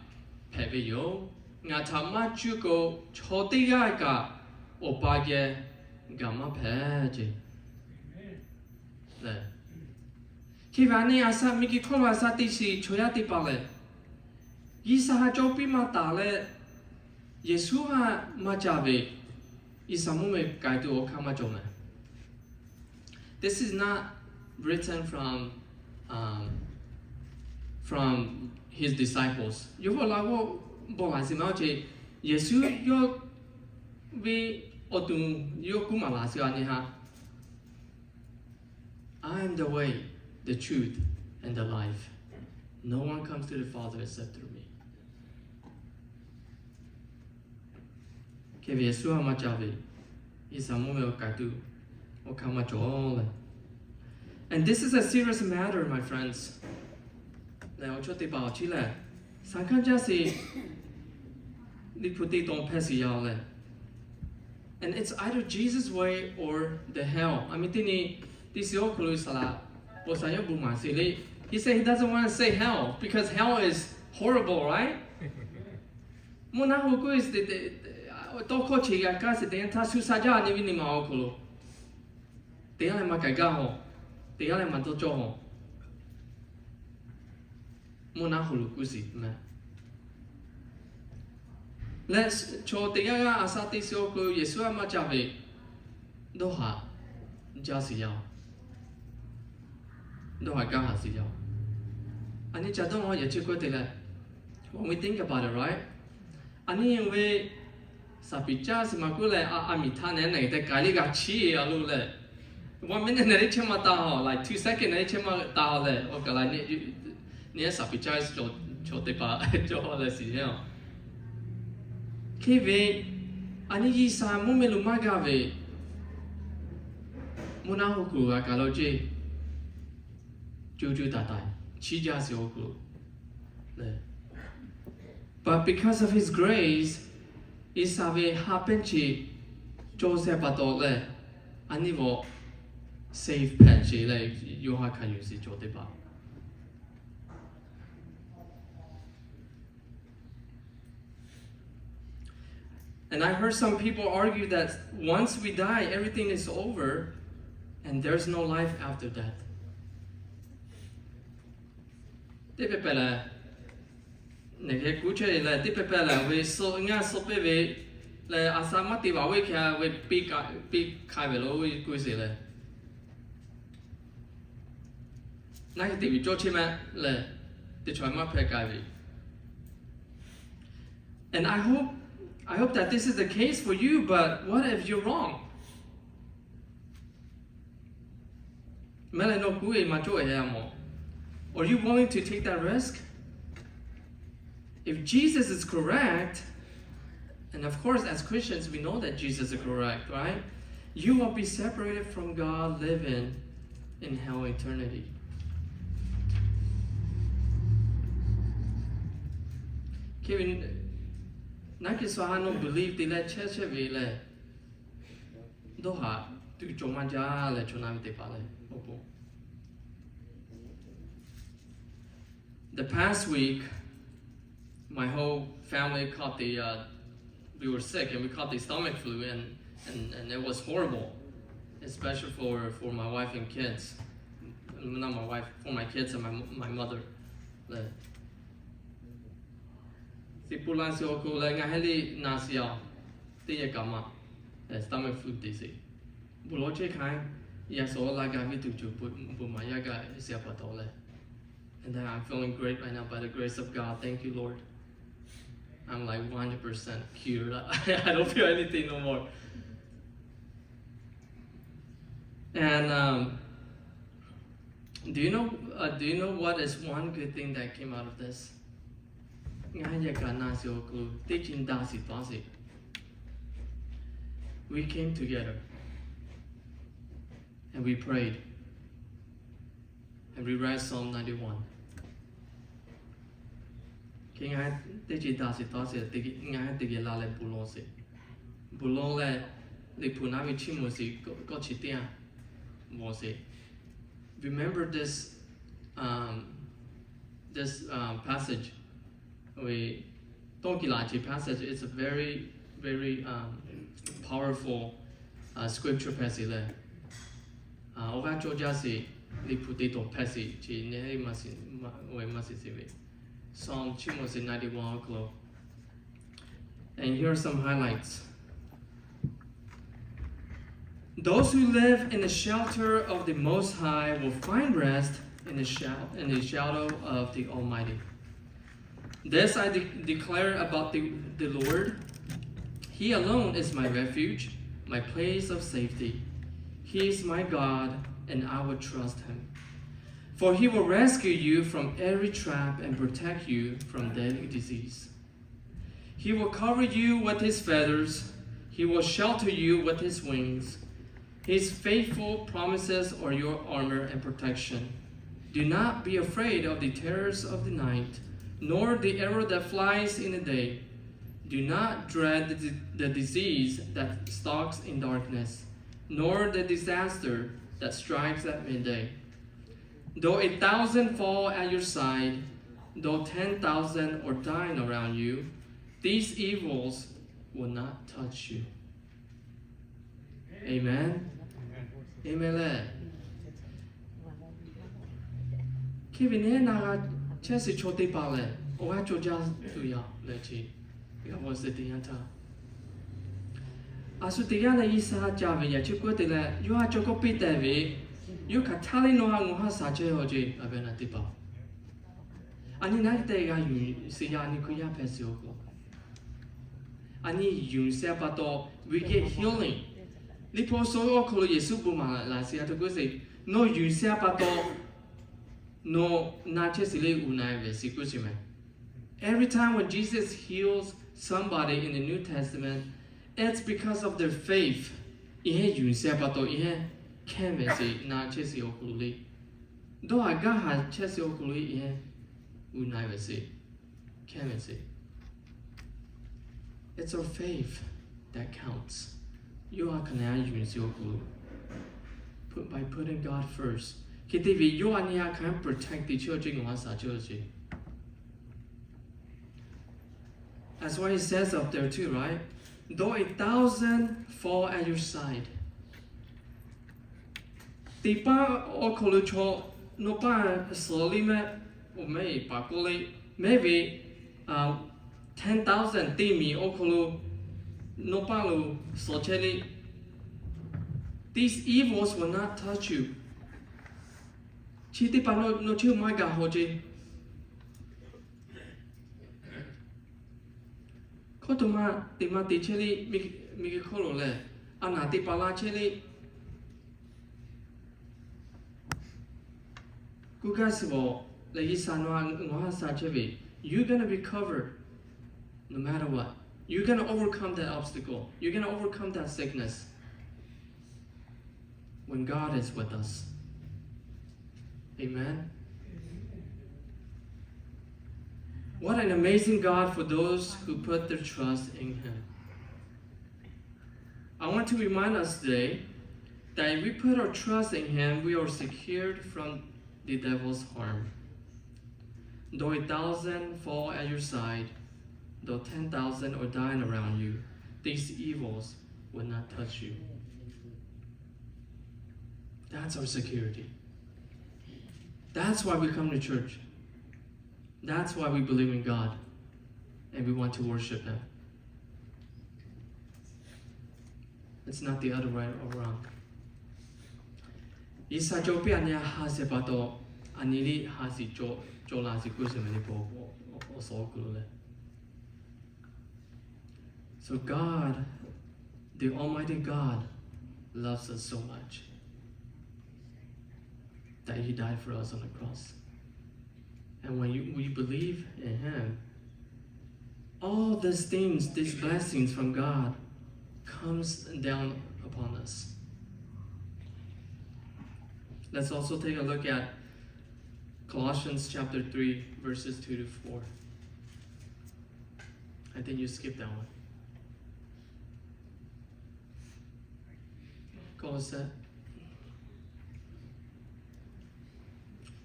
hpehꞈ ve yoˬ. Ngaˬ htaꞈ maˇ cuˇ k'o, chaw teˇ g'aˇ kaꞈ Awˬ pa geh gaˬ maˇ hpehꞈ ceˇ. Hk'e ve a nyi a shaꞈ miˬguiˬ hk'oˆ lo a shaꞈ teˇ shiˍ chaw yaˇ teˇ hpaˍ lehˬ, G'uiˬsha htaꞈ cawˇ piˇ maˇ taˍ leh, Yeˍsuˆ htaꞈ maˇ ca ve, G'uiˬsha mvuhˇmiˬ k'ai tuˬ awˬ hk'aˇ maˇ cawˬ mehˍ. This is not written from, um, from his disciples. Yawˇ hpawˇ la k'o, bawˬ laˬ sheˍ maˇ oˇ ceˇ. Yeˍsuˆ yawˇ ve awˬ to yawˇ k'oˆ maˍ laˬ sheˍ a nyi htaꞈ, I am the way, the truth, and the life. No one comes to the Father except through me. Hk'e ve Yeˍsuˆ htaꞈ maˇ ca ve, G'uiˬsha mvuhˇmiˬ awˬ k'ai tuˬ awˬ hk'aˇ maˇ cawˬ leh. And this is a serious matter, my friends. Lehˬ, awˬ chawˇ teˇ hpaˍ awˬ chi lehˬ, saˍ hkanˇ jaˇ sheˍ, Liꞈ hpu te tawˍ hpehˇ sheˍ yaˇ-oˬ lehˬ. And it's either Jesus' way or the hell. A mi teˇ nyi, teˇ shiˍ awˬ hk'aw lo saˍ laꞈ, awˬ saˍ yawˇ bon maˍ sheˍ le. He said he doesn't want to say hell because hell is horrible, right? Mvuhˇ naw hoꞈ kuiˬ sheˍ te, tawˇ hkawˇ chi g'a kaˇ sheˍ teˇ yanˇ htaˇ shu sha jaˇ nyi ve nyi ma awˬ hk'aw lo, teˇ g'aˇ leh maˇ k'ai gaˇ hawˬ, teˇ g'aˇ leh maˇ dawˇ cawˇ hawˬ. Mvuhˇ naw hoꞈ lo kuiˬ sheˍ meh. Leh chaw teˇ g'aˇ g'aˇ a sha teˇ shiˍ awˬ hk'aw lo Yeˍsuˆ a maˇ ca ve, dawˇ haꞈ jaˇ sheˍ yaˇ-oˬ. Dawˇ haꞈ gaˇ haꞈ sheˍ yaˇ-oˬ. A nyi ca dawˇ haꞈ yaꞈ chi k'oˆ te leh, when we think about it, right? A nyi ve saˍ piˍ caˇ sheˍ maˇ k'oˆ leh, a, a miˬ htaˇ nehˬ nehˬ tehꞈ k'ai le g'a chiˇ a lo leh, one minute nehˬ le chehˇ maˇ taˍ hawˬ, like two second nehˬ le chehˇ maˇ taˍ hawˬ leh, awˬ kaˬ la nyi saˍ piˍ caˇ chaw teˇ hpaˍ cawˇ leh shiˍ heˆ-oˬ. Hk'e ve, a nyi G'uiˬsha mvuhˇ miˬ lo maˇ gaˇ ve, mvuhˇ naw hoꞈ kuiˬ g'a kaˬ lo ceˇ, cuˇ cuˇ taiˍ taiˍ chiˇ jaˇ sheˍ awˬ hk'aw lo. But because of His grace, G'uiˬsha ve ha pehnˇ chi cawˬ sheˍ pa taw leh, a nyi vawꞈ save hpehꞈ sheˍ leh, yawˇ ha hkanˍ yuˬ sheˍ cawˬ teˇ hpaˍ. And I heard some people argue that once we die, everything is over and there's no life after death. Teˇ pehˍ pehˍ lehˬ, nehˬ hk'e kuˉ chehˇ leh, teˇ pehˍ pehˍ lehˬ ve suh ngaˇ suh pehˇ ve lehˬ, a sha maˇ te vaˬ ve hk'e ve piˇ k'ai ve lo kuˬ sheˍ leh, naˉ hk'e te ve cawˇ chehˇ meh leh, teˇ chaw maˇ hpehꞈ k'ai ve. And I hope, I hope that this is the case for you, but what if you're wrong? Mehˉ leh nawˬ kuˉ e maˇ cawˇ e a mawˬ. Are you willing to take that risk? If Jesus is correct, and of course, as Christians, we know that Jesus is correct, right? You will be separated from God, living in hell eternity. Hk'e ve, naˉ hk'e sha ha nawˬ believe te leh chehˇ chehˇ ve leh, dawˇ haꞈ tuˬ cawˬ maˇ jaˇ leh, chaw na ve teˇ hpaˍ leh, oˇ k'o. The past week, my whole family caught the, uh, we were sick and we caught the stomach flu, and, and, and it was horrible, especially for, for my wife and kids. Not my wife, for my kids and my, my mother. Leh, Siˍ puˍ laˇ shiˍ awˬ hk'aw lo leh ngaˬ heh liˇ na shiˍ yaˇ-oˬ, teˇ yehˬ kaꞈ maˇ, stomach flu te sheˍ. Bon lawˬ chehˇ hkanˍ, yaꞈ shawˍ laˇ gaˇ ve tuˬ cawˬ, bon maˍ yaˇ gaˇ shiˍ pa taw leh. And then I'm feeling great right now by the grace of God. Thank you, Lord. I'm like one hundred percent cured. I don't feel anything no more. And, um, do you know, uh, do you know what is one good thing that came out of this? Ngaˬ hui yehˬ kaꞈ na shiˍ awˬ hk'aw lo teˇ chi daꞈ shiˍ taˍ sheˍ. We came together and we prayed and we read Psalm ninety-one. Hk'e ngaˬ hui teˇ chi daꞈ shiˍ taˍ sheˍ, ngaˬ hui teˇ geh la leh bon lawˬ sheˍ. Bon lawˬ leh, Liꞈ hpu naˉ ve chiˇ mvuh shiˍ kawˆ chi teˇ yanˇ mawˬ sheˍ. Remember this, um, this, um, passage. Ve tawˇ kiˍ laꞈ chi passage, it's a very, very, um, powerful, uh, scripture passage leh. Awˬ g'aˇ cawˇ jaˇ sheˍ, Liꞈ hpu te tawˍ hpehꞈ sheˍ chi nyi maˇ shiˍ, maˇ shiˍ sheˍ ve. Psalm chiˇ mvuh shiˍ ninety-one awˬ hk'aw lo. And here are some highlights. Those who live in the shelter of the Most High will find rest in the shou-, in the shadow of the Almighty. This I de-, declare about the, the Lord. He alone is my refuge, my place of safety. He is my God, and I will trust him. For he will rescue you from every trap and protect you from deadly disease. He will cover you with his feathers. He will shelter you with his wings. His faithful promises are your armor and protection. Do not be afraid of the terrors of the night, nor the arrow that flies in the day. Do not dread the, the disease that stalks in darkness, nor the disaster that strikes at midday. Though a thousand fall at your side, though ten thousand are dying around you, these evils will not touch you. Amen. Amen leh. Hk'e ve neˇ na g'a chehˇ shiˍ chaw teˇ hpaˍ lehˬ, awˬ g'aˇ cawˬ jaˇ tuˬ yaꞈ leh ce, g'a mawˬ sheˍ teˇ yanˇ htaˇ, a shu teˇ g'aˇ leh G'uiˬsha ca ve yaꞈ chehˇ k'oˆ te leh, yawˇ ha cawˬ kawˆ piˇ tehꞈ ve, yawˇ hk'aˬ htaˇ le nawˬ ha ngaˬ ha shaˍ chehˇ ve ce, a ve na teˇ hpaˍ, a nyi naˉ teˇ g'aˇ yuˬ shiˍ yaˇ a nyi hkui yaˇ hpehꞈ shiˍ awˬ k'o, a nyi yuˬ shiˍ a pa taw, we get healing. Liꞈ hpu suh awˬ hk'aw lo Yeˍsuˆ bon maˍ laꞈ shiˍ a htoꞈ k'oˆ sheˍ, nawˬ yuˬ shiˍ a pa taw, nawˬ na chehˇ shiˍ le uˬ na ve shiˍ k'oˆ sheˍ meh. Every time when Jesus heals somebody in the New Testament, it's because of their faith. Iˉ hehnˇ yuˬ shiˍ a pa taw iˉ hehnˇ hkehˇ ve shiˍ na chehˇ shiˍ awˬ hk'aw lo le, dawˇ haˍ gaˇ haˍ chehˇ shiˍ awˬ hk'aw lo iˉ hehnˇ uˬ na ve shiˍ, hkehˇ ve shiˍ. It's our faith that counts. Yawˇ ha hk'aˬ na yuˬ shiˍ awˬ hk'aw lo, put, by putting God first. Hk'e te ve yawˇ a nyi ha hk'aˬ protect te chehˇ awˬ ce, ngaˬ ha shaˍ chehˇ awˬ ce. That's why he says up there too, right? Though a thousand fall at your side. Teˇ paˆ awˬ hk'aw lo chaw nawˬ paˇ suhˍ le mehˆ, awˬ mehˆ paˍ k'oˆ le mehˆ ve, ten thousand teˇ miˬ awˬ hk'aw lo nawˬ paˇ lo suhˍ chehˇ le, these evils will not touch you. Chi teˇ hpaˍ nawˬ chi maˇ gaˬ haw ce. Hkawˇ to ma teꞈ ma te chehˇ le, miˬguiˬ hk'oˆ lo lehˬ, a naˍ teˇ hpaˍ la chehˇ le, kuˇ gaˇ shiˍ bawˬ leh G'uiˬsha nawˬ ha ngaˬ ha shaˍ chehˇ ve, you're gonna be covered no matter what. You're gonna overcome that obstacle. You're gonna overcome that sickness when God is with us. Amen. What an amazing God for those who put their trust in Him. I want to remind us today that if we put our trust in Him, we are secured from the devil's harm. Though a thousand fall at your side, though ten thousand are dying around you, these evils will not touch you. That's our security. That's why we come to church. That's why we believe in God and we want to worship Him. It's not the other way around. G'uiˬsha cawˬ piˇ a nyi ha shiˍ pa taw, a nyi liˇ ha shiˍ cawˬ la shiˍ k'oˆ sheˍ meh le, awˬ suhˍ awˬ hk'aw lo lehˬ. So God, the Almighty God, loves us so much that He died for us on the cross. And when you, we believe in Him, all these things, these blessings from God, comes down upon us. Let's also take a look at Colossians chapter three, verses two to four. I think you skipped that one. Kolosse.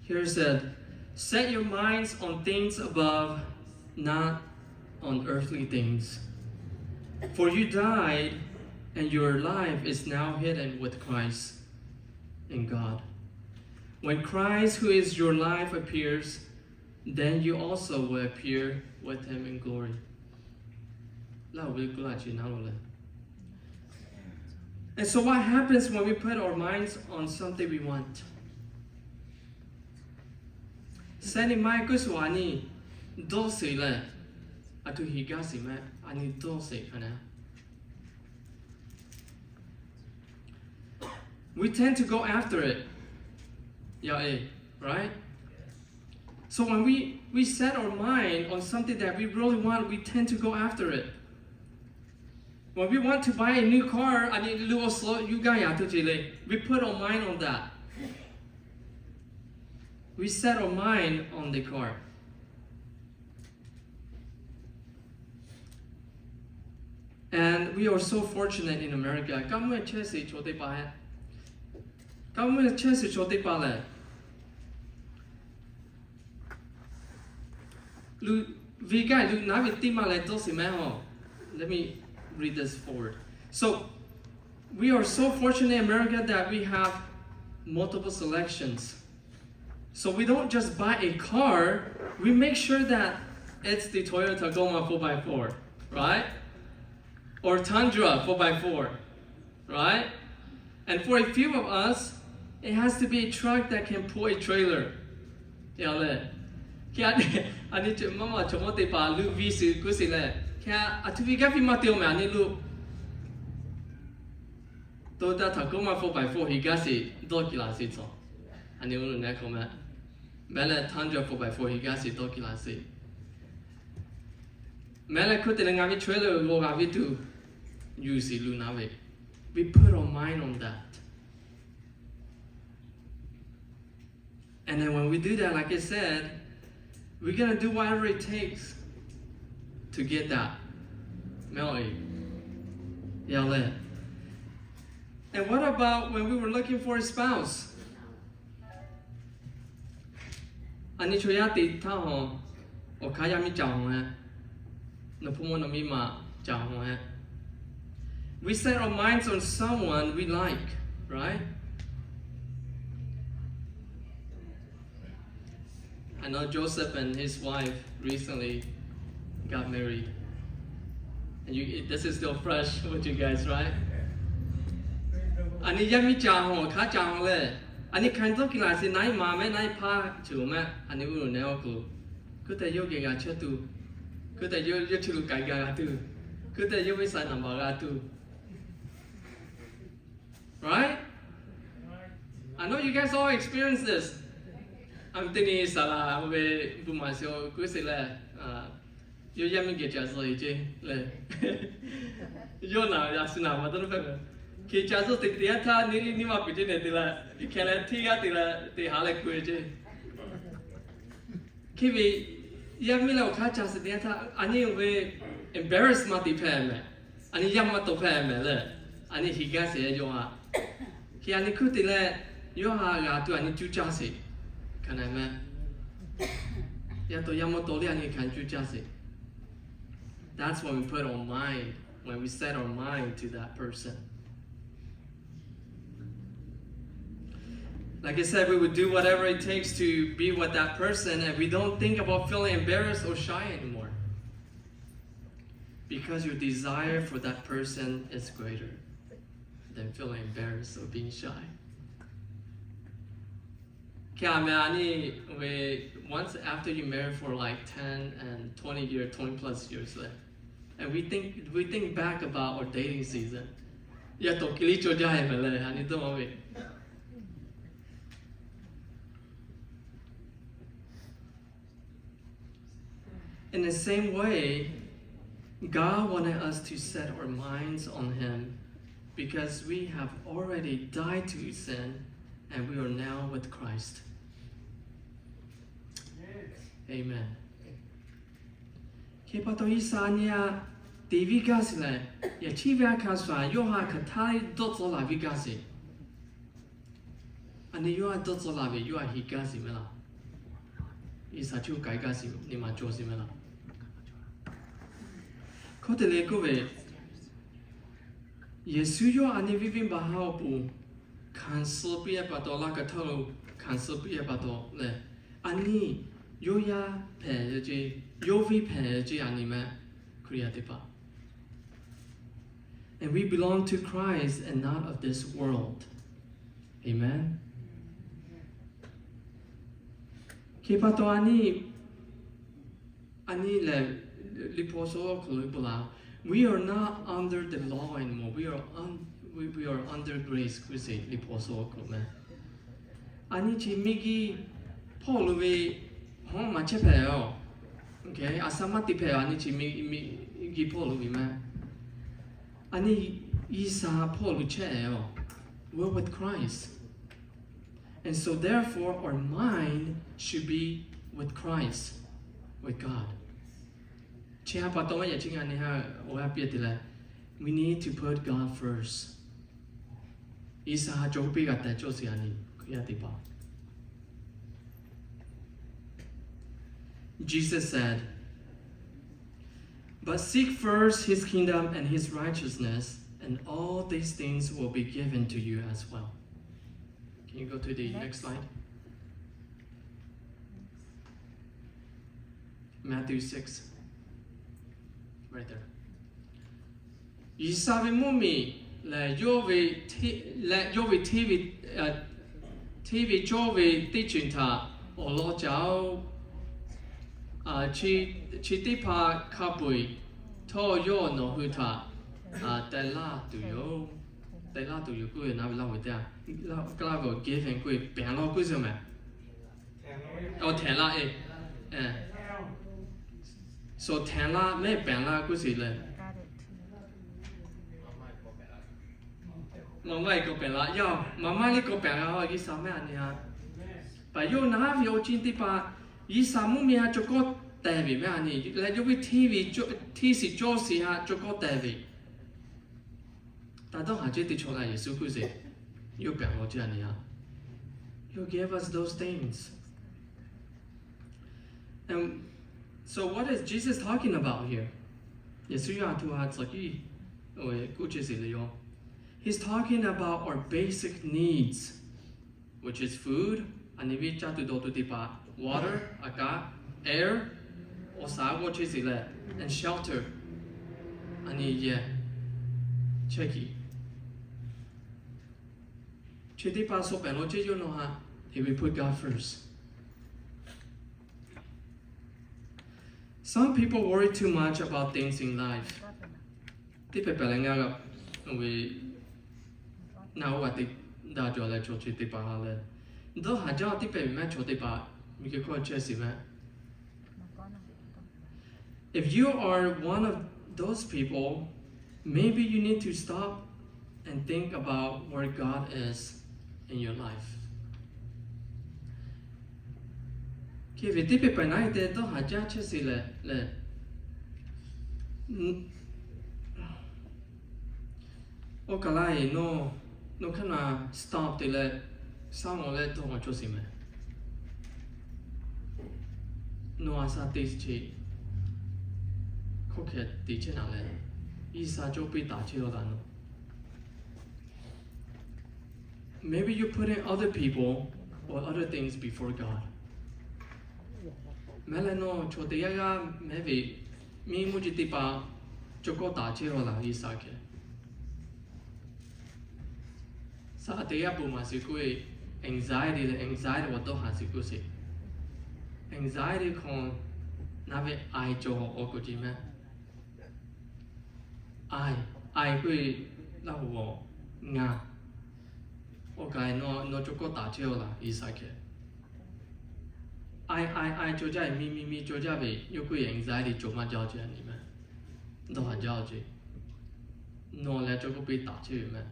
Here it said, set your minds on things above, not on earthly things. For you died, and your life is now hidden with Christ in God. When Christ, who is your life, appears, then you also will appear with Him in glory. Laˇ hu ve k'oˆ laˇ ce naˉ lo leh. And so what happens when we put our minds on something we want? Sehˉ nyi maˇ k'oˆ shuˍ a nyi dawˇ sheˍ leh, a htoꞈ heˍ gaˇ sheˍ meh, a nyi dawˇ sheˍ hk'a na. We tend to go after it. Yeah, eh, right? So when we, we set our mind on something that we really want, we tend to go after it. When we want to buy a new car, a nyi lu awˬ suhˍ yuˬ gaˇ yaꞈ htoꞈ ce le, we put our mind on that. we set our mind on the car. And we are so fortunate in America. Kaˇ mvuhˇ chehˇ sheˍ chaw teˇ hpaˍ hehꞈ, kaˇ mvuhˇ chehˇ sheˍ chaw teˇ hpaˍ lehˬ, luꞈ ve gaˇ luꞈ naˉ ve teˇ maˇ leh dawˇ sheˍ mehˍ hawˬ. Let me read this forward. So, we are so fortunate in America that we have multiple selections. So we don't just buy a car, we make sure that it's the Toyota Tacoma four by four, right? Or Tundra four by four, right? And for a few of us, it has to be a truck that can pull a trailer. Yaꞈ lehˬ, hk'e a, a nyi maˇ maˬ chaw mawˇ teˇ hpaˍ luꞈ ve sheˍ kuˇ sheˍ leh, hk'e a, a htoꞈ ve gaˇ piˇ maˇ te-o mehˍ a nyi lo Toyota Tacoma four by four heˍ gaˇ sheˍ dawˇ kiˬ laˬ sheˍ tcuh. A nyi uˉ lo neˉ hk'aw mehˍ, mehˍ leh Tundra four by four heˍ gaˇ sheˍ dawˇ kiˬ laˬ sheˍ. Mehˍ leh hk'oˆ te leh ngaˬ ve trailer g'aw g'a ve tuˬ yuˬ sheˍ luꞈ naˉ ve. We put our mind on that. And then when we do that, like I said, we're gonna do whatever it takes to get that. Mehˍ aˬ e. Yaꞈ lehˬ. And what about when we were looking for a spouse? A nyi chaw yaˇ te htaˇ hawˬ, awˬ hk'aˇ yaˇ miˇ ca hawˬ hehꞈ, nawˬ hpu mawˇ nawˬ miˇ ma ca hawˬ hehꞈ. We set our minds on someone we like, right? I know Joseph and his wife recently got married. And you, this is still fresh with you guys, right? A nyi yaˇ miˇ ca hawˬ, awˬ hk'aˇ ca hawˬ lehˬ, a nyi hkanˍ dawˇ kiˬ laˬ sheˍ, naˉ iˉ ma mehˍ naˉ iˉ hpaˇ ceuˬ mehˍ a nyi uˉ lo neˉ awˬ hk'aw lo, hk'oˆ tehꞈ yawˇ geh g'a chehˇ tuˬ, hk'oˆ tehꞈ yawˇ, yawˇ chi lo k'ai gaˇ g'a tuˬ, hk'oˆ tehꞈ yawˇ ve saiˍ naˍ baˬ g'a tuˬ. Right? I know you guys all experience this. A, teˇ nyi saˍ laˍ ve bon maˍ sheˍ awˬ kuˉ sheˍ leh, yawˇ yaˇ miˇ geh ca zuhˆ e ceˇ leh, yawˇ naˬ yaꞈ suh naˬ ma dawˇ nawˇ hpehꞈ ve. Hk'e ca zuhˆ te te-a htaˇ, neˇ liˇ neˇ maˇ peuˬ ceˇ nehˬ te leh, hkeh leh hteˇ g'aˇ te leh te haˍ leh ku e ceˇ. Hk'e ve yaˇ miˇ leh awˬ hk'aˇ ca suh te-a htaˇ, a nyi ve embarrass maˇ te hpehꞈ mehˍ. A nyi yaˇ maˇ tawˍ hpehꞈ mehˍ leh, a nyi heˍ gaˇ sheˍ yawˇ ha. Hk'e a nyi hkuˇ te leh, yawˇ ha g'a tuˬ a nyi cuˇ caˇ sheˍ. Hkanˍ na mehˍ. Yaˇ tawˍ yaˇ maˇ tawˍ leh a nyi hkanˍ cuˇ caˇ sheˍ. That's when we put our mind, when we set our mind to that person. Like I said, we would do whatever it takes to be with that person, and we don't think about feeling embarrassed or shy anymore. Because your desire for that person is greater than feeling embarrassed or being shy. Hk'e a mehˍ a nyi ve, once after you married for like ten and twenty years, twenty plus years leh, and we think, we think back about our dating season. Yaˇ tawˍ kiˬ liˇ cawˇ jaˇ e mehˍ leh, a nyi dawˇ ve. In the same way, God wanted us to set our minds on Him because we have already died to sin and we are now with Christ. Amen. Hk'e pa taw, Iˉsaˍ nyi a te viˇ gaˇ sheˍ lehˬ, yaꞈ chi ve a hkanˍ suhˍ yawˇ ha hkanˍ htaˇ dawˇ tcuh laˬ viˇ gaˇ sheˍ. A nyi yawˇ ha dawˇ tcuh laˬ ve yawˇ ha heˍ gaˇ sheˍ mehˍ laˇ. Iˉsaˍ chi k'ai gaˇ sheˍ, nyi ma cawˬ sheˍ mehˍ laˇ. Hk'oˆ te leh k'oˆ ve, Yeˍsuˆ yawˇ a nyi venˇ venˇ baˬ ha awˬ pon hkanˍ suh piˇ-e pa taw, laˇ ka htaˇ lo hkanˍ suh piˇ-e pa taw leh, a nyi yawˇ yaˇ hpehꞈ ceˇ, yawˇ venˇ hpehꞈ ceˇ a nyi mehˍ, Hkriꞈ yaˇ teˇ hpaˍ. And we belong to Christ and not of this world. Amen. Hk'e pa taw a nyi, a nyi lehˬ, Liꞈ hpu suhˉ awˬ hk'aw lo bon laˬ, we are not under the law anymore. We are un, we, we are under grace k'oˆ sheˍ Liꞈ hpu suhˉ awˬ hk'aw lo mehˍ. A nyi chi miˬ guiˬ hpawˇ lo ve hawˉ maˬ chehˇ hpehꞈ-oˬ. A sha maˇ te hpehꞈ, a nyi chi miˬ guiˬ hpawˇ lo ve mehˍ. A nyi Iˉsaˍ hpawˇ lo chehˇ-oˬ. We're with Christ. And so therefore our mind should be with Christ, with God. Chi htaꞈ pa taw maˇ yaꞈ chi ngaˬ nyi ha awˬ g'aˇ piˇ te leh, we need to put God first. G'uiˬsha ha cawˬ piˇ g'a tehꞈ cawˬ sheˍ a nyi, Hkriꞈ yaˇ teˇ hpaˍ. Jesus said, But seek first his kingdom and his righteousness, and all these things will be given to you as well. Can you go to the next slide? Matthew six. Right there. G'uiˬsha ve mvuhˇmiˬ lehˬ, yawˇ ve hteˇ, leh yawˇ ve hteˇ ve, hteˇ ve cawˇ ve teˇ ceuˬ htaꞈ awˬ lawn caˍ-oˬ. Chi, chi teˇ hpaˍ hk'a peu-eˬ htawˇ yawˇ nawˬ hui htaꞈ teh laˇ tuˬ yoˬ. Teh laˇ tuˬ yoˬ k'oˆ ve na ve laˇ ve teˇ, Kaˇlaˇ ve awˬ given k'oˆ ve pehˍ law k'oˆ ve meh. Awˬ hteˍ laˇ e. So hteˍ laˇ mehˆ pehˍ laˇ k'oˆ sheˍ leh, maˇ maˇ e k'awꞈ pehˍ laˇ yaˇ-oˬ, maˇ maˇ liˇ k'awꞈ pehˍ laˇ-oˬ, G'uiˬsha mehˆ a nyi ha. Paˍ yawˇ naˉ ve awˬ ceuˬ teˇ hpaˍ, G'uiˬsha mvuhˇmiˬ ha cawˬ kawˆ tehˍ ve mehˆ a nyi, leh yawˇ ve hteˇ ve, hteˇ shiˍ cawˇ shiˍ ha cawˬ kawˆ tehˍ ve. Taˇ dawˇ haˍ ceh teˇ chaw la Yeˍsuˆ k'oˆ sheˍ, yawˇ pehˍ law ceh a nyi ha. Yawˇ gave us those things. And so what is Jesus talking about here? Yeˍsuˆ yawˇ a htoꞈ ha tcuhˍ kiˇ k'oˆ chehˇ sheˍ le yoˬ. He's talking about our basic needs, which is food, a nyi ve caˇ tuˬ dawˬ tuˬ teˇ hpaˍ, water, a kaꞈ, air, awˬ shaˍ g'awˇ chehˇ sheˍ leh, and shelter, a nyi yehˬ chehˇ kiˬ. Chi teˇ hpaˍ suh pehˍ law ceh yawˇ nawˬ ha, he will put God first. Some people worry too much about things in life. Teˇ hpehꞈ hpehꞈ leh ngaˬ g'a ve, naˬ oˇ g'a te daꞈ jaw leh chaw chi teˇ hpaˍ ha leh, dawˇ haˍ jaˇ teˇ hpehꞈ ve mehˆ chaw teˇ hpaˍ miˬguiˬ hkawˇ chehˇ sheˍ mehˆ. If you are one of those people, maybe you need to stop and think about where God is in your life. Hk'e ve teˇ hpehꞈ hpehꞈ naˉ e te dawˇ haˍ jaˇ chehˇ sheˍ leh, leh, oˇ kaˬ la e nawˬ, nawˬ hk'aˇ na stop te leh, shaˉ mawˬ leh dawˇ haˍ cawˇ sheˍ mehˍ. Nawˬ a sha te chi hk'oˆ hk'e te chehˇ naˍ leh, G'uiˬsha cawˇ piˇ taˍ chehˇ law taˍ nawˬ. Maybe you're putting other people or other things before God. Mehˍ leh nawˬ chaw teˇ g'aˇ g'aˇ mehˍ ve miˇ mvuhˇ ji teˇ hpaˍ cawˬ kawˆ taˍ chehˇ law laˬ G'uiˬsha hk'e. Saˍ teˇ g'aˇ bon maˍ sheˍ k'oˆ ve, anxiety leh anxiety awˬ dawˇ haˍ sheˍ k'oˆ sheˍ. Anxiety hk'aw naˉ ve I cawˬ awˬ k'oˍ ce mehˍ. I, I k'oˆ ve laˇ hoꞈ ngaˬ. Oˇ kaˬ nawˬ, nawˬ cawˬ kawˆ taˍ chehˇ law laˬ G'uiˬsha hk'e. I, I, I cawˬ jaˇ ve, mi, mi, mi cawˬ jaˇ ve, yawˇ k'oˆ ve anxiety cawˬ maˇ jaˇ ce a nyi mehˍ. Dawˇ haˍ jaˇ ce. Nawˬ leh cawˬ kawˆ piˇ taˍ chehˇ ve mehˍ.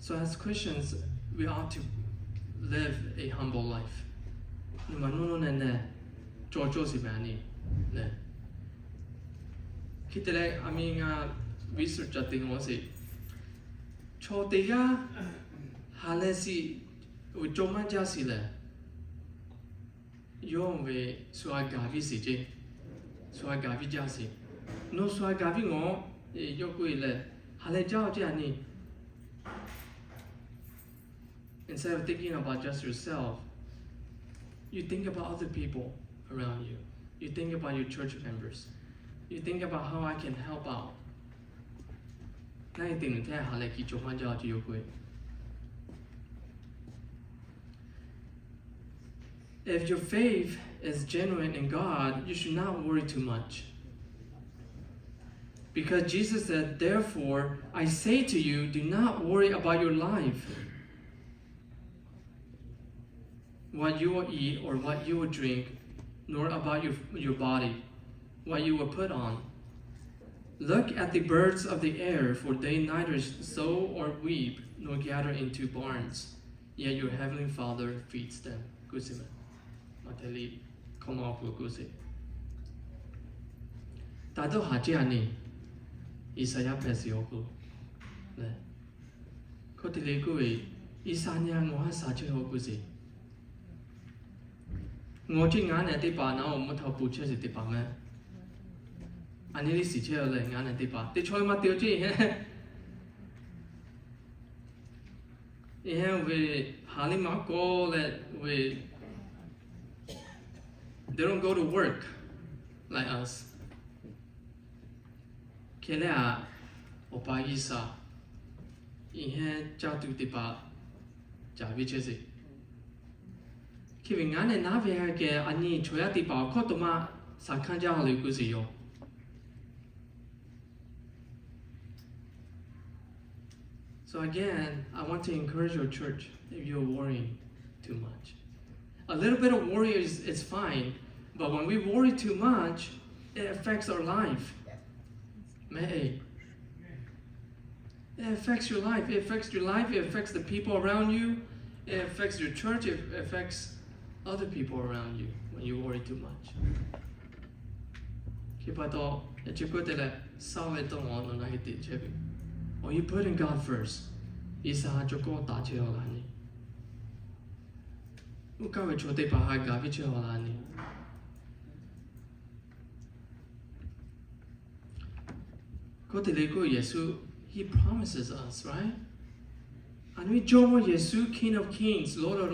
So as Christians, we ought to live a humble life. Nyi ma nuˇ nuˇ neh neh cawˬ cawˇ sheˍ mehˍ a nyi lehˬ. Hk'e te leh a mi ngaˬ research ca te ngaw sheˍ. Chaw teˇ g'aˇ ha leh shiˍ, uiˍ cawˬ maˇ jaˇ sheˍ lehˬ, yawˇ ve shu a gaˬ viˇ sheˍ ce. Shu a gaˬ viˇ jaˇ sheˍ. Nawˬ shu a gaˬ viˇ ngaw, yawˇ k'oˆ e leh, ha leh jaˇ ce a nyi. Instead of thinking about just yourself, you think about other people around you. You think about your church members. You think about how I can help out. Naˉ e te nuˬ hteˇ ha leh kiˬ cawˬ maˇ jaˇ ce yawˇ k'oˆ e. If your faith is genuine in God, you should not worry too much. Because Jesus said, "Therefore, I say to you, do not worry about your life, what you will eat or what you will drink, nor about your, your body, what you will put on." Look at the birds of the air, for they neither sow or reap nor gather into barns, yet your heavenly Father feeds them. ခုစင်မယ်။ မၢထဲလံ ခီမီ အပူၤ ခုစင် တၢ်ဒိၣ်ဟးက့အန့ၣ် ယၡါယၤ ဖဲစံး အီၤ ခု လ ခီၣ်ထံး လ့ ခုဝဲ ယၡါယၤ နီၢ်ဟၣ်စး ဆၢ အီၤ ခုစင် နီၢ်က့ ငါး နဲၣ် သ့ၣ်ပာ် နၢ် အိၣ်မူထီၣ် ပူၤ ဆၢ စံး သ့ၣ်ပာ် မ့ၢ် အန့ၣ် လံ စံး ဆၢ အီၤ လၢ ငါး နဲၣ် သ့ၣ်ပာ် တၢ်ဆီလီၤ မၤတ့ၢ် အီၤ က့ ယဟဲ ယဟဲ ဝဲ ဟးလံ မၤကီ လၢ ဝဲ they don't go to work like us. ခဲလၢာ် အ အိၣ်ပာ် ယၡါယၤ ယဟဲ ကၢ်တူၢ် သ့ၣ်ပာ် ကၢ် ဝံ ဆၢ စံး ခံ ဝဲ ငါး နဲၣ် နၢ် ဝဲ ဟဲက့ အန့ၣ် ဆီယၤ သ့ၣ်ပာ် အ ခီၣ်ထံး မၤ စး ခါ ကၢ် ဟီ လၢ ခုစင် ယီၤ So again, I want to encourage your church if you're worrying too much. A little bit of worry is, is fine, but when we worry too much, it affects our life. May. It affects your life. It affects your life. It affects the people around you. It affects your church. It affects other people around you when you worry too much. ခံ ဘၣ် တီ အ ကၠိ ကိ တဲလၢ စၢဝဲ တီ မီ နီၢ် နၢ် ဟဲ တ့ ဆၢ ဘၣ် Are you putting God first? ယၡါယၤ ကၠိ ကိ တၢ် ဆၢ အီၤ လၢ န့ၣ် အိၣ်ကၢ် ဝဲ ဆိ သ့ၣ်ပာ် ဟး ကၢ် ဝံ ဆၢ အီၤ လၢ န့ၣ် ခီၣ်ထံး လ့ ခု ယ့ၣ်ၡူး He promises us, right? အန့ၣ် ကၠိ မီ ယ့ၣ်ၡူး King of Kings, Lord of,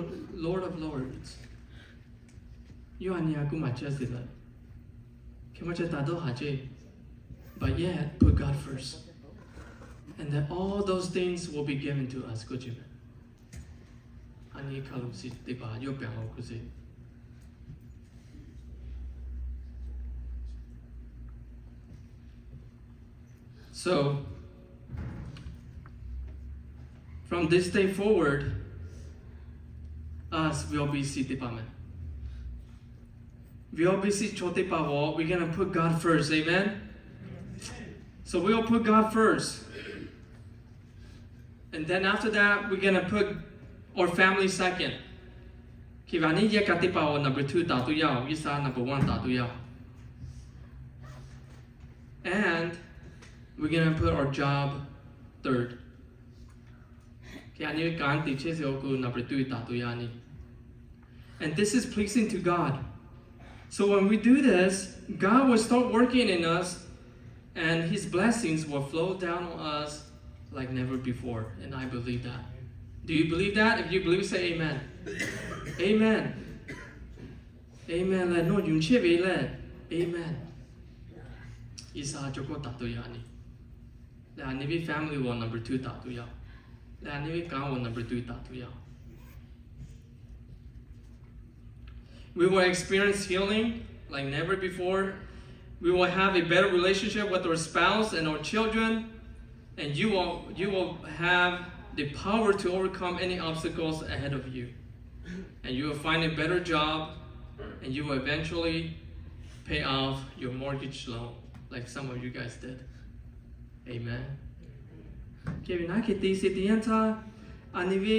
Lord of Lords. ယွၤ အန့ၣ် အ ကူ မၤ ဆၢ စံး လၢ ခဲ မၤ ဆၢ တၢ်ဒိၣ်ဟးက့ but yet put God first, and then all those things will be given to us. ခုစင် မ့ၢ် အန့ၣ် ခီၣ်ထံး စံး သ့ၣ်ပာ် ယီၤ ပၢၢ် အီၤ ခုစင် So, from this day forward, us V O B C သ့ၣ်ပာ် မ့ၢ် V O B C ဆိ သ့ၣ်ပာ် ဝီ we're gonna put God first. Amen. So we will put God first. And then after that, we're gonna put our family second. ခံ ဘၣ် န့ၣ် ယဲၢ် ကၢ် သ့ၣ်ပာ် ဝီ number two တၢ် တူၺ်း ယဝ်ႉ ယၡါယၤ number one တၢ် တူၺ်း ယဝ်ႉ and we're gonna put our job third. ခံ အန့ၣ် ကၢ် တ့ ဆၢ စံး အီၤ ခု number two တၢ် တူၺ်း ယဝ်ႉ န့ၣ် and this is pleasing to God. So when we do this, God will start working in us, and His blessings will flow down on us like never before. And I believe that. Do you believe that? If you believe, say amen. Amen. Amen လၢ နီၢ်ယုၢ် ဆ့ ဝဲ လၢ Amen. ယၡါယၤ ကၠိ ကိ တၢ် တူၺ်း ယဝ်ႉ န့ၣ် လၢ အန့ၣ် ဝဲ family ဝီ number two တၢ် တူၺ်း ယဝ်ႉ လၢ အန့ၣ် ဝဲ ကၢ် ဝီ number two တၢ် တူၺ်း ယဝ်ႉ We will experience healing like never before. We will have a better relationship with our spouse and our children. And you will, you will have the power to overcome any obstacles ahead of you. And you will find a better job. And you will eventually pay off your mortgage loan like some of you guys did. Amen. ကဲ နာ်က့ တံ စံး တံ ယၢၼ် တၢ် အန့ၣ် ဝဲ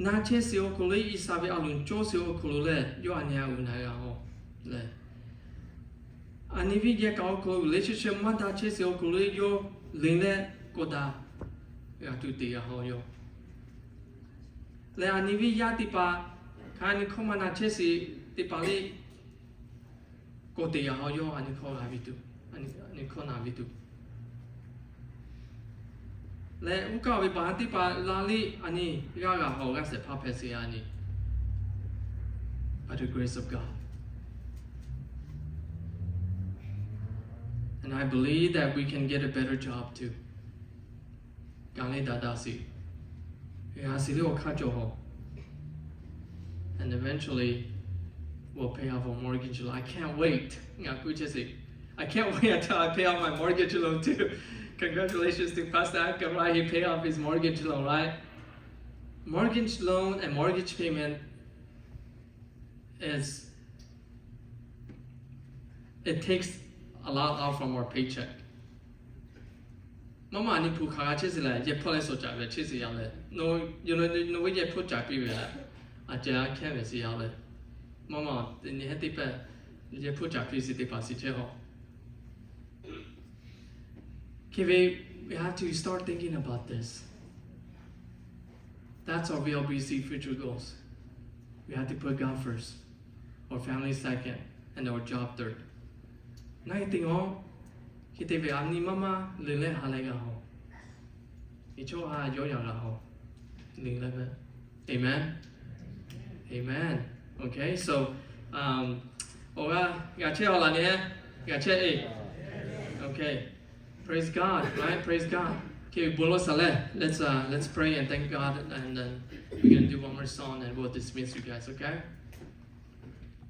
နာ် ဆၢ စံး အီၤ ခိၣ် လၢ ယၡါယၤ ဝဲ အလုၢ် ကၠိ စံး အီၤ ခိၣ် လၢ လၢ ယွၤ အန့ၣ် အဂုၤ နၤ ဂၤ ဟီ လၢ အန့ၣ် ဝဲ ယဲၢ် ကၢ် အီၤ ခိၣ် လၢ relationship မၤ တၢ် ဆၢ စံး အီၤ ခိၣ် လၢ ယိၤ လ့ၤ လၢ ကိၢ် တၢ် ဂၤ တူၢ် တ့ ဂၤ ဟီ ယီၤ လၢ အန့ၣ် ဝဲ ယၤ သ့ၣ်ပာ် ခါ န့ၣ် ခီမီ နာ် ဆၢ စံး သ့ၣ်ပာ် လၢ ကိၢ် တ့ ဂၤ ဟီ ယီၤ အန့ၣ် ခီ ဂၤ ဝံ တူၢ် အန့ၣ် ခီ နၤ ဝံ တူၢ် လၢ အိၣ်ကၢ် ဝဲ ဘၣ် ဟး သ့ၣ်ပာ် လၢ လံ အန့ၣ် ဂၤ ဂၤ ဟီ ဂၤ စဲး ဖး ဖဲ စံး ယၤ န့ၣ် by the grace of God. And I believe that we can get a better job too. ကၢ် လၢ တၢ် တၢ် စံး ဂၤ စံး လၢ အီၤ ခါ ကၠီ ဟီ and eventually we'll pay off our mortgage loan. I can't wait. ဂၤ ကူ ဆၢ စံး I can't wait until I pay off my mortgage loan too. Congratulations to Pastor Akam, right? He paid off his mortgage loan, right? Mortgage loan and mortgage payment is, it takes a lot out from our paycheck. Maˇ maˬ a nyi hpu hk'aˬ g'a chehˇ sheˍ leh, yehˇ hpawˇ leh sawˍ caˍ ve chehˇ sheˍ yaˇ leh, nawˬ ve yehˇ hpawˇ caˍ piˇ ve leh, a ceh a hkehˇ ve sheˍ yaˇ leh, maˇ maˬ teˇ nyi hehˉ teˇ pehˇ yehˇ hpawˇ caˍ piˇ sheˍ teˇ hpaˍ shiˍ chehˇ hawˬ. Hk'e ve, we have to start thinking about this. That's our V L B C future goals. We have to put God first, our family second, and our job third. Naˉ e teˇ g'aˇ, hk'e te ve a nyi maˇ maˬ leuˬ leh ha leh g'a hawˬ. Iˉ chawˇ ha yawˇ yaꞈ g'a hawˬ. Leuˬ leh ve. Amen. Amen. Okay, so, um, awˬ g'aˇ g'a chehˇ awˬ laꞈ nyi, g'a chehˇ e. Okay. Praise God, right? Praise God. Okay, bon lawˬ saˍ leh, let's, uh, let's pray and thank God, and then we're gonna do one more song and we'll dismiss you guys, okay?